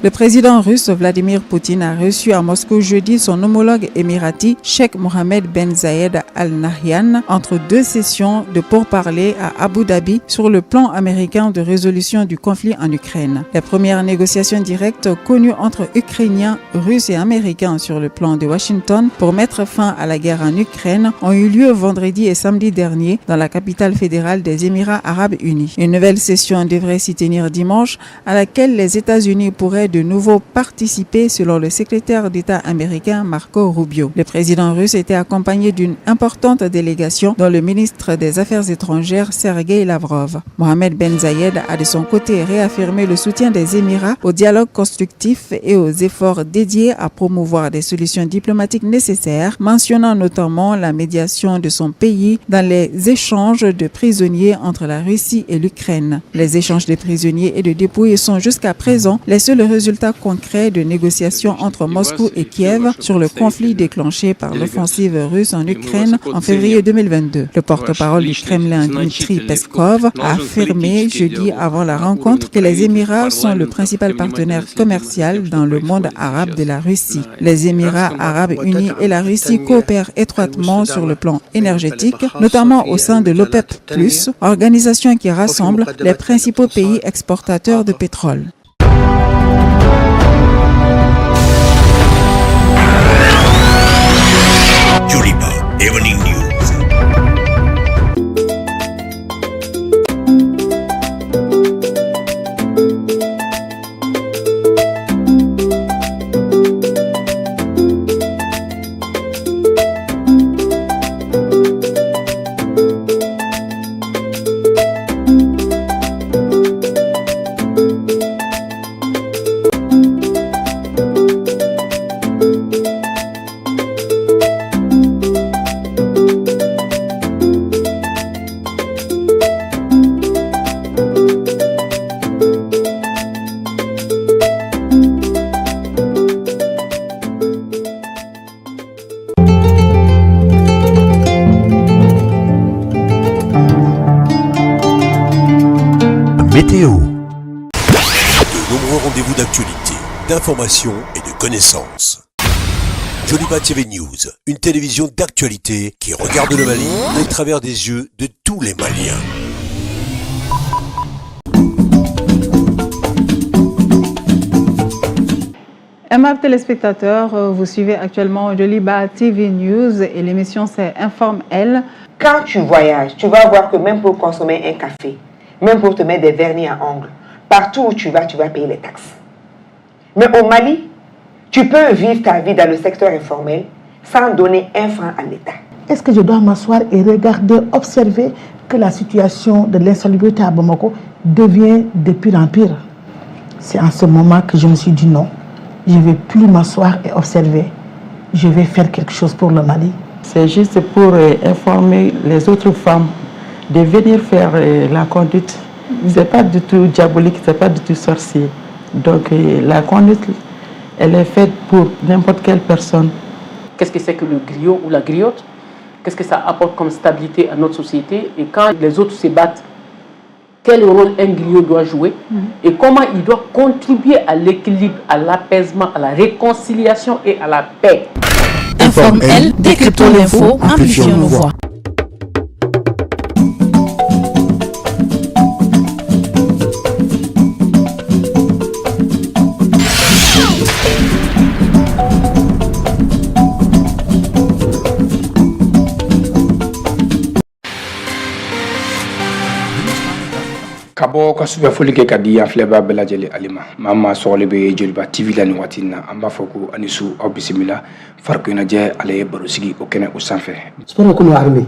Le président russe Vladimir Poutine a reçu à Moscou jeudi son homologue émirati Cheikh Mohamed Ben Zayed Al Nahyan entre deux sessions de pourparlers à Abu Dhabi sur le plan américain de résolution du conflit en Ukraine. Les premières négociations directes connues entre Ukrainiens, Russes et Américains sur le plan de Washington pour mettre fin à la guerre en Ukraine ont eu lieu vendredi et samedi dernier dans la capitale fédérale des Émirats arabes unis. Une nouvelle session devrait s'y tenir dimanche à laquelle les États-Unis pourraient de nouveau participer selon le secrétaire d'État américain Marco Rubio. Le président russe était accompagné d'une importante délégation dont le ministre des Affaires étrangères Sergueï Lavrov. Mohamed Ben Zayed a de son côté réaffirmé le soutien des Émirats au dialogue constructif et aux efforts dédiés à promouvoir des solutions diplomatiques nécessaires, mentionnant notamment la médiation de son pays dans les échanges de prisonniers entre la Russie et l'Ukraine. Les échanges de prisonniers et de dépouilles sont jusqu'à présent les seuls résultats concrets de négociations entre Moscou et Kiev sur le conflit déclenché par l'offensive russe en Ukraine en février 2022. Le porte-parole du Kremlin, Dmitri Peskov, a affirmé jeudi avant la rencontre que les Émirats sont le principal partenaire commercial dans le monde arabe de la Russie. Les Émirats arabes unis et la Russie coopèrent étroitement sur le plan énergétique, notamment au sein de l'OPEP+, organisation qui rassemble les principaux pays exportateurs de pétrole. Joliba Evening News. Météo. De nombreux rendez-vous d'actualité, d'information et de connaissances. Joliba TV News, une télévision d'actualité qui regarde le Mali au travers des yeux de tous les Maliens. Aimables téléspectateurs, vous suivez actuellement Joliba TV News et l'émission c'est Informe Elle. Quand tu voyages, tu vas voir que même pour consommer un café, même pour te mettre des vernis à ongles, partout où tu vas payer les taxes. Mais au Mali, tu peux vivre ta vie dans le secteur informel sans donner un franc à l'État. Est-ce que je dois m'asseoir et regarder, observer que la situation de l'insalubrité à Bamako devient de pire en pire? C'est en ce moment que je me suis dit non, je ne vais plus m'asseoir et observer. Je vais faire quelque chose pour le Mali. C'est juste pour informer les autres femmes de venir faire la conduite. Ce n'est pas du tout diabolique, ce n'est pas du tout sorcier. Donc la conduite, elle est faite pour n'importe quelle personne. Qu'est-ce que c'est que le griot ou la griotte? Qu'est-ce que ça apporte comme stabilité à notre société? Et quand les autres se battent, quel rôle un griot doit jouer? Et comment il doit contribuer à l'équilibre, à l'apaisement, à la réconciliation et à la paix. Informe Elle, décryptons l'info, amplifions nos voix. Ka bɔ ka sufɛ foli kɛ ka di an filɛbaa bɛɛ lajɛlen ale ma. Maa maa sɔgɔlen bɛ Joliba TV la nin waati in na, an b'a fɔ ko ani su, aw bisimila farikolo ɲɛnajɛ ale ye baro sigi o kɛnɛ o sanfɛ. Sport bɛ komi armée,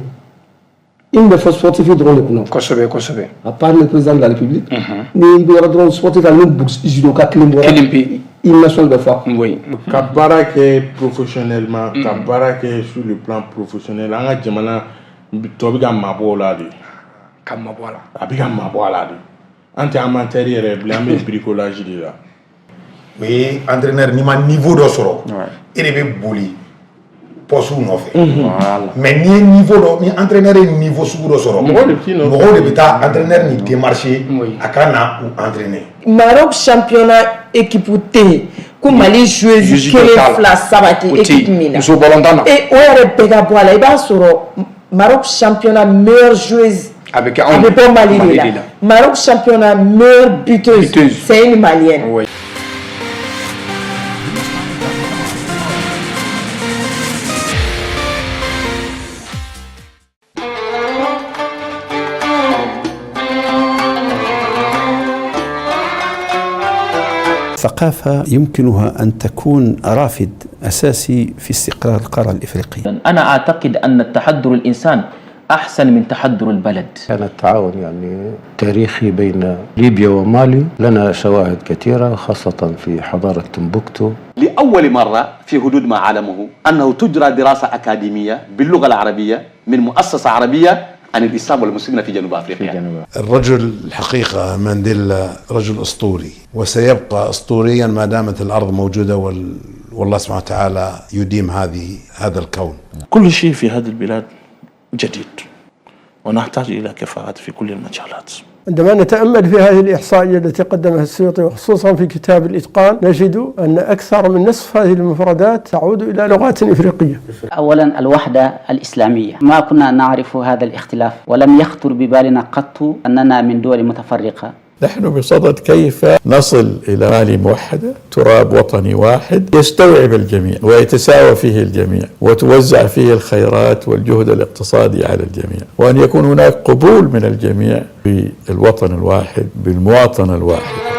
i bɛ fɔ sportif dɔrɔn de kunna. Kosɛbɛ kosɛbɛ. À part le président de la République, ni i bɛ yɔrɔ dɔrɔn sportif la, ni judoka kelen bɔra. Kelen pe. Hymne national bɛ fɔ. Oui. Ka baara kɛ professionnellement, ka baara kɛ sur le plan professionnel, an ka jamana tɔ bɛ ka mabɔ o la de. Ka mabɔ a la. A bɛ ka mabɔ a la de. An tɛ amateur yɛrɛ bilen, an bɛ bricolage de la. O ye entraîneur, n'i ma niveau dɔ sɔrɔ, e de bɛ boli poste nɔfɛ. Mais n'i ye niveau dɔ, ni entraîneur ye niveau sugu dɔ sɔrɔ, mɔgɔw de bɛ taa entraîneur ni démarcher a ka na u entraîner. Maroc championnat équipe tɛ yen ko Mali joueuse kelen, fila, saba tɛ équipe min na. Muso balontan na. Et o yɛrɛ bɛɛ ka bɔ a la, i b'a sɔrɔ Maroc championnat meilleure joueuse, a bɛ kɛ a bɛ bɔ Mali de la. Maroc championnat meilleure buteuse, c'est une Malienne. Oui. الثقافة يمكنها أن تكون رافد أساسي في استقرار القارة الإفريقية. أنا أعتقد أن التحضر الإنسان أحسن من تحضر البلد. كان التعاون يعني تاريخي بين ليبيا ومالي، لنا شواهد كثيرة خاصة في حضارة تمبكتو. لأول مرة في حدود ما عالمه أنه تجرى دراسة أكاديمية باللغة العربية من مؤسسة عربية عن الإسلام والمسلمين في جنوب أفريقيا. في جنوب. الرجل الحقيقة مانديلا رجل أسطوري، وسيبقى أسطوريا ما دامت الأرض موجودة، والله سبحانه وتعالى يديم هذا الكون. كل شيء في هذه البلاد جديد، ونحتاج إلى كفاءات في كل المجالات. عندما نتأمل في هذه الإحصائية التي قدمها السيوطي، وخصوصا في كتاب الإتقان، نجد أن أكثر من نصف هذه المفردات تعود إلى لغات إفريقية. أولا الوحدة الإسلامية، ما كنا نعرف هذا الاختلاف، ولم يخطر ببالنا قط أننا من دول متفرقة. نحن بصدد كيف نصل إلى مالي موحدة، تراب وطني واحد يستوعب الجميع ويتساوى فيه الجميع وتوزع فيه الخيرات والجهد الاقتصادي على الجميع، وأن يكون هناك قبول من الجميع بالوطن الواحد، بالمواطنة الواحدة.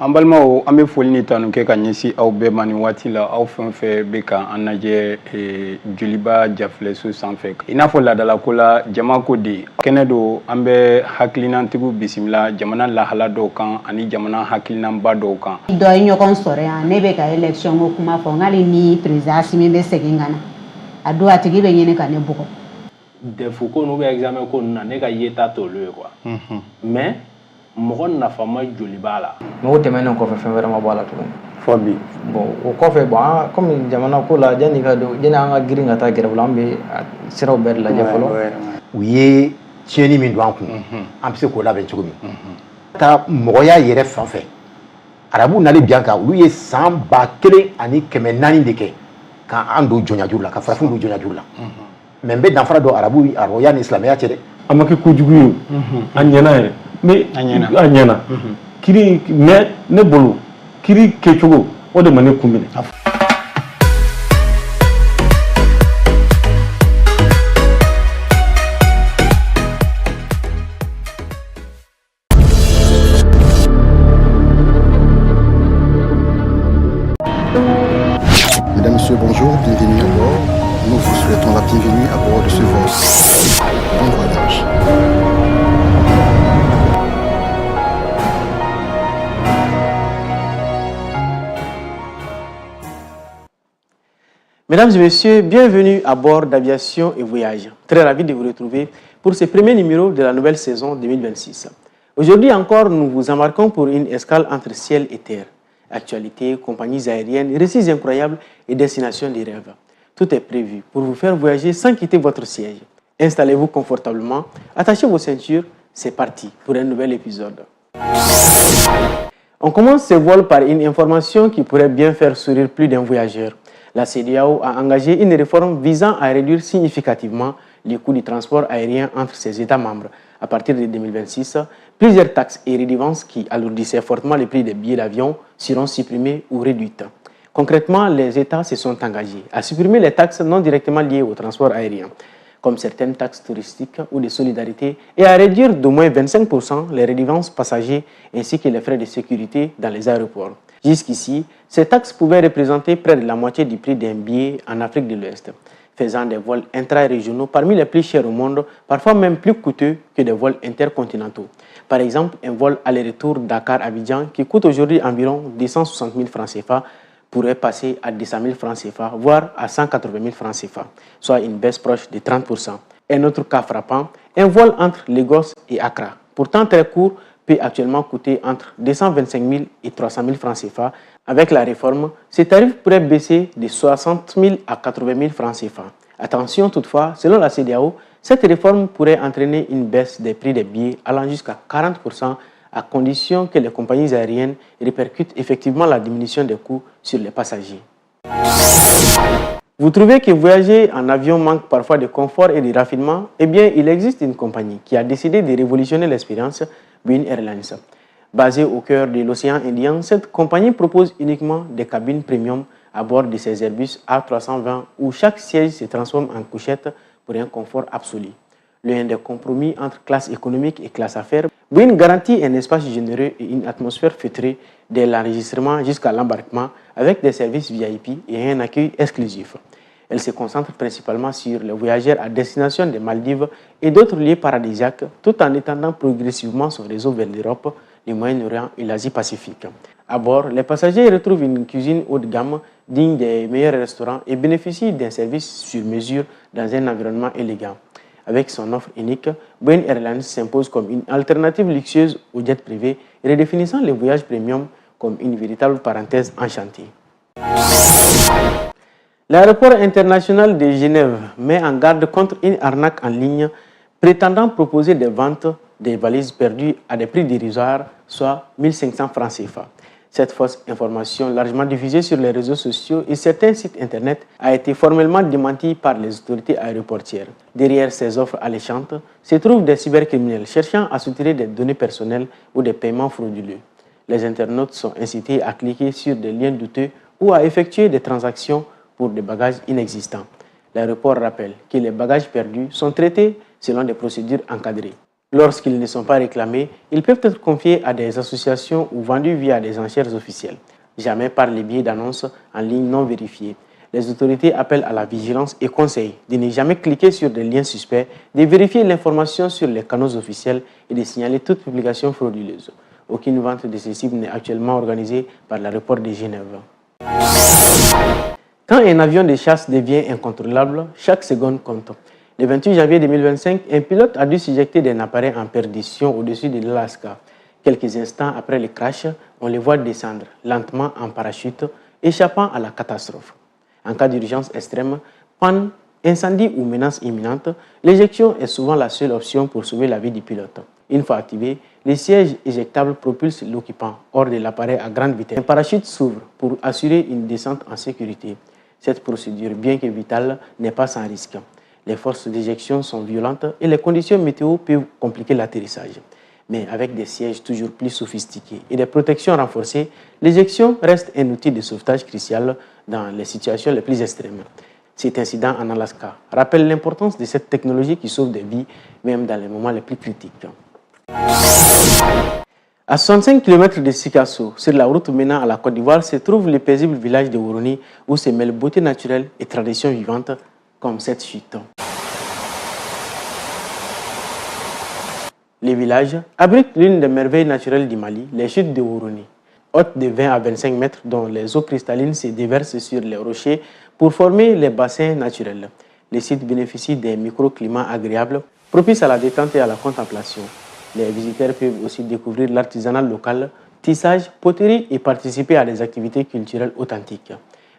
An balimaw, an bɛ foli ni tanu kɛ ka ɲɛsin aw bɛɛ ma nin waati la, aw fɛn fɛn bɛ ka an lajɛ Joliba jafilɛso sanfɛ. I n'a fɔ laadalako la, jama ko de kɛnɛ don, an bɛ hakilinatigiw bisimila jamana lahala dɔw kan ani jamana hakilinaba dɔw kan. Dɔ ye ɲɔgɔn sɔrɔ yan, ne bɛ ka élection ko kuma fɔ, n k'ale ni président Assimi bɛ segin ka na, a don a tigi bɛ ɲini ka ne bugɔ. DEF ko n'u bɛ examen ko ninnu na, ne ka yeta t'olu ye quoi, mais mɔgɔ nafama joli b'a la. Mais o tɛmɛnen kɔfɛ, fɛn wɛrɛ ma bɔ a la tuguni fɔ bi. Bon, o kɔfɛ, bon, an komi jamana ko la, yanni ka don, yanni an ka girin ka taa grève la, an bɛ siraw bɛɛ de lajɛ fɔlɔ. U ye tiɲɛni min don an kun, an bɛ se k'o labɛn cogo min taa mɔgɔya yɛrɛ fan fɛ. Arabuw nalen bi an kan, olu ye san 1400 de kɛ k'an don jɔnyajuru la, ka farafinw don jɔnyajuru la. Mais n bɛ danfara dɔn arabu arabuya ni silamɛya cɛ dɛ. A ma kɛ kojugu ye o, a ɲɛna yɛrɛ. Mais a ɲɛna kiri, mais ne bolo kiri kɛcogo o de ma ne kun minɛ. Mesdames, Messieurs, bonjour, bienvenue à bord. Nous vous souhaitons la bienvenue à bord de ce vol. Bon voyage. Mesdames et messieurs, bienvenue à bord d'Aviation et Voyage. Très ravi de vous retrouver pour ce premier numéro de la nouvelle saison 2026. Aujourd'hui encore, nous vous embarquons pour une escale entre ciel et terre. Actualités, compagnies aériennes, récits incroyables et destinations des rêves. Tout est prévu pour vous faire voyager sans quitter votre siège. Installez-vous confortablement, attachez vos ceintures, c'est parti pour un nouvel épisode. On commence ce vol par une information qui pourrait bien faire sourire plus d'un voyageur. La CEDEAO a engagé une réforme visant à réduire significativement les coûts du transport aérien entre ses États membres. À partir de 2026, plusieurs taxes et redevances qui alourdissaient fortement les prix des billets d'avion seront supprimées ou réduites. Concrètement, les États se sont engagés à supprimer les taxes non directement liées au transport aérien, comme certaines taxes touristiques ou de solidarité, et à réduire d'au moins 25% les redevances passagers ainsi que les frais de sécurité dans les aéroports. Jusqu'ici, ces taxes pouvaient représenter près de la moitié du prix d'un billet en Afrique de l'Ouest, faisant des vols intra-régionaux parmi les plus chers au monde, parfois même plus coûteux que des vols intercontinentaux. Par exemple, un vol aller-retour Dakar-Abidjan qui coûte aujourd'hui environ 260 000 francs CFA pourrait passer à 200 000 francs CFA, voire à 180 000 francs CFA, soit une baisse proche de 30%. Un autre cas frappant, un vol entre Lagos et Accra, pourtant très court, peut actuellement coûter entre 225 000 et 300 000 francs CFA. Avec la réforme, ce tarif pourrait baisser de 60 000 à 80 000 francs CFA. Attention toutefois, selon la CEDEAO, cette réforme pourrait entraîner une baisse des prix des billets allant jusqu'à 40% à condition que les compagnies aériennes répercutent effectivement la diminution des coûts sur les passagers. Vous trouvez que voyager en avion manque parfois de confort et de raffinement? Eh bien, il existe une compagnie qui a décidé de révolutionner l'expérience, Boeing Airlines. Basée au cœur de l'océan Indien, cette compagnie propose uniquement des cabines premium à bord de ses Airbus A320 où chaque siège se transforme en couchette pour un confort absolu. L'un des compromis entre classe économique et classe affaires, Boeing garantit un espace généreux et une atmosphère feutrée dès l'enregistrement jusqu'à l'embarquement avec des services VIP et un accueil exclusif. Elle se concentre principalement sur les voyageurs à destination des Maldives et d'autres lieux paradisiaques, tout en étendant progressivement son réseau vers l'Europe, le Moyen-Orient et l'Asie-Pacifique. À bord, les passagers retrouvent une cuisine haut de gamme digne des meilleurs restaurants et bénéficient d'un service sur mesure dans un environnement élégant. Avec son offre unique, Boeing Airlines s'impose comme une alternative luxueuse aux jets privés, redéfinissant les voyages premium comme une véritable parenthèse enchantée. L'aéroport international de Genève met en garde contre une arnaque en ligne prétendant proposer des ventes des valises perdues à des prix dérisoires, soit 1500 francs CFA. Cette fausse information, largement diffusée sur les réseaux sociaux et certains sites internet, a été formellement démentie par les autorités aéroportières. Derrière ces offres alléchantes se trouvent des cybercriminels cherchant à soutirer des données personnelles ou des paiements frauduleux. Les internautes sont incités à cliquer sur des liens douteux ou à effectuer des transactions pour des bagages inexistants. L'aéroport rappelle que les bagages perdus sont traités selon des procédures encadrées. Lorsqu'ils ne sont pas réclamés, ils peuvent être confiés à des associations ou vendus via des enchères officielles, jamais par les biais d'annonces en ligne non vérifiées. Les autorités appellent à la vigilance et conseillent de ne jamais cliquer sur des liens suspects, de vérifier l'information sur les canaux officiels et de signaler toute publication frauduleuse. Aucune vente de ces cibles n'est actuellement organisée par l'aéroport de Genève. Quand un avion de chasse devient incontrôlable, chaque seconde compte. Le 28 janvier 2025, un pilote a dû s'éjecter d'un appareil en perdition au-dessus de l'Alaska. Quelques instants après le crash, on le voit descendre lentement en parachute, échappant à la catastrophe. En cas d'urgence extrême, panne, incendie ou menace imminente, l'éjection est souvent la seule option pour sauver la vie du pilote. Une fois activé, les sièges éjectables propulsent l'occupant hors de l'appareil à grande vitesse. Un parachute s'ouvre pour assurer une descente en sécurité. Cette procédure, bien que vitale, n'est pas sans risque. Les forces d'éjection sont violentes et les conditions météo peuvent compliquer l'atterrissage. Mais avec des sièges toujours plus sophistiqués et des protections renforcées, l'éjection reste un outil de sauvetage crucial dans les situations les plus extrêmes. Cet incident en Alaska rappelle l'importance de cette technologie qui sauve des vies, même dans les moments les plus critiques. À 65 km de Sikasso, sur la route menant à la Côte d'Ivoire, se trouve le paisible village de Woroni où se mêlent beauté naturelle et tradition vivante comme cette chute. Le village abrite l'une des merveilles naturelles du Mali, les chutes de Woroni. Haute de 20 à 25 mètres dont les eaux cristallines se déversent sur les rochers pour former les bassins naturels. Le site bénéficie d'un microclimat agréable, propice à la détente et à la contemplation. Les visiteurs peuvent aussi découvrir l'artisanat local, tissage, poterie et participer à des activités culturelles authentiques.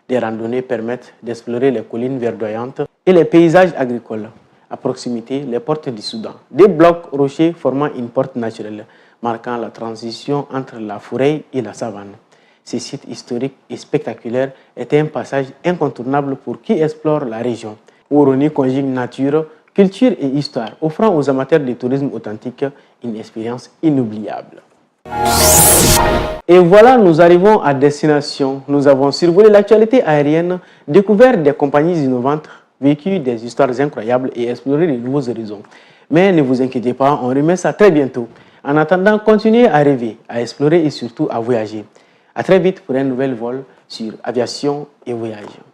Des randonnées permettent d'explorer les collines verdoyantes et les paysages agricoles. À proximité, les portes du Soudan, des blocs rochers formant une porte naturelle, marquant la transition entre la forêt et la savane. Ce site historique et spectaculaire est un passage incontournable pour qui explore la région. Woroni conjugue nature, culture et histoire, offrant aux amateurs de tourisme authentique une expérience inoubliable. Et voilà, nous arrivons à destination. Nous avons survolé l'actualité aérienne, découvert des compagnies innovantes, vécu des histoires incroyables et exploré de nouveaux horizons. Mais ne vous inquiétez pas, on remet ça très bientôt. En attendant, continuez à rêver, à explorer et surtout à voyager. À très vite pour un nouvel vol sur Aviation et Voyage.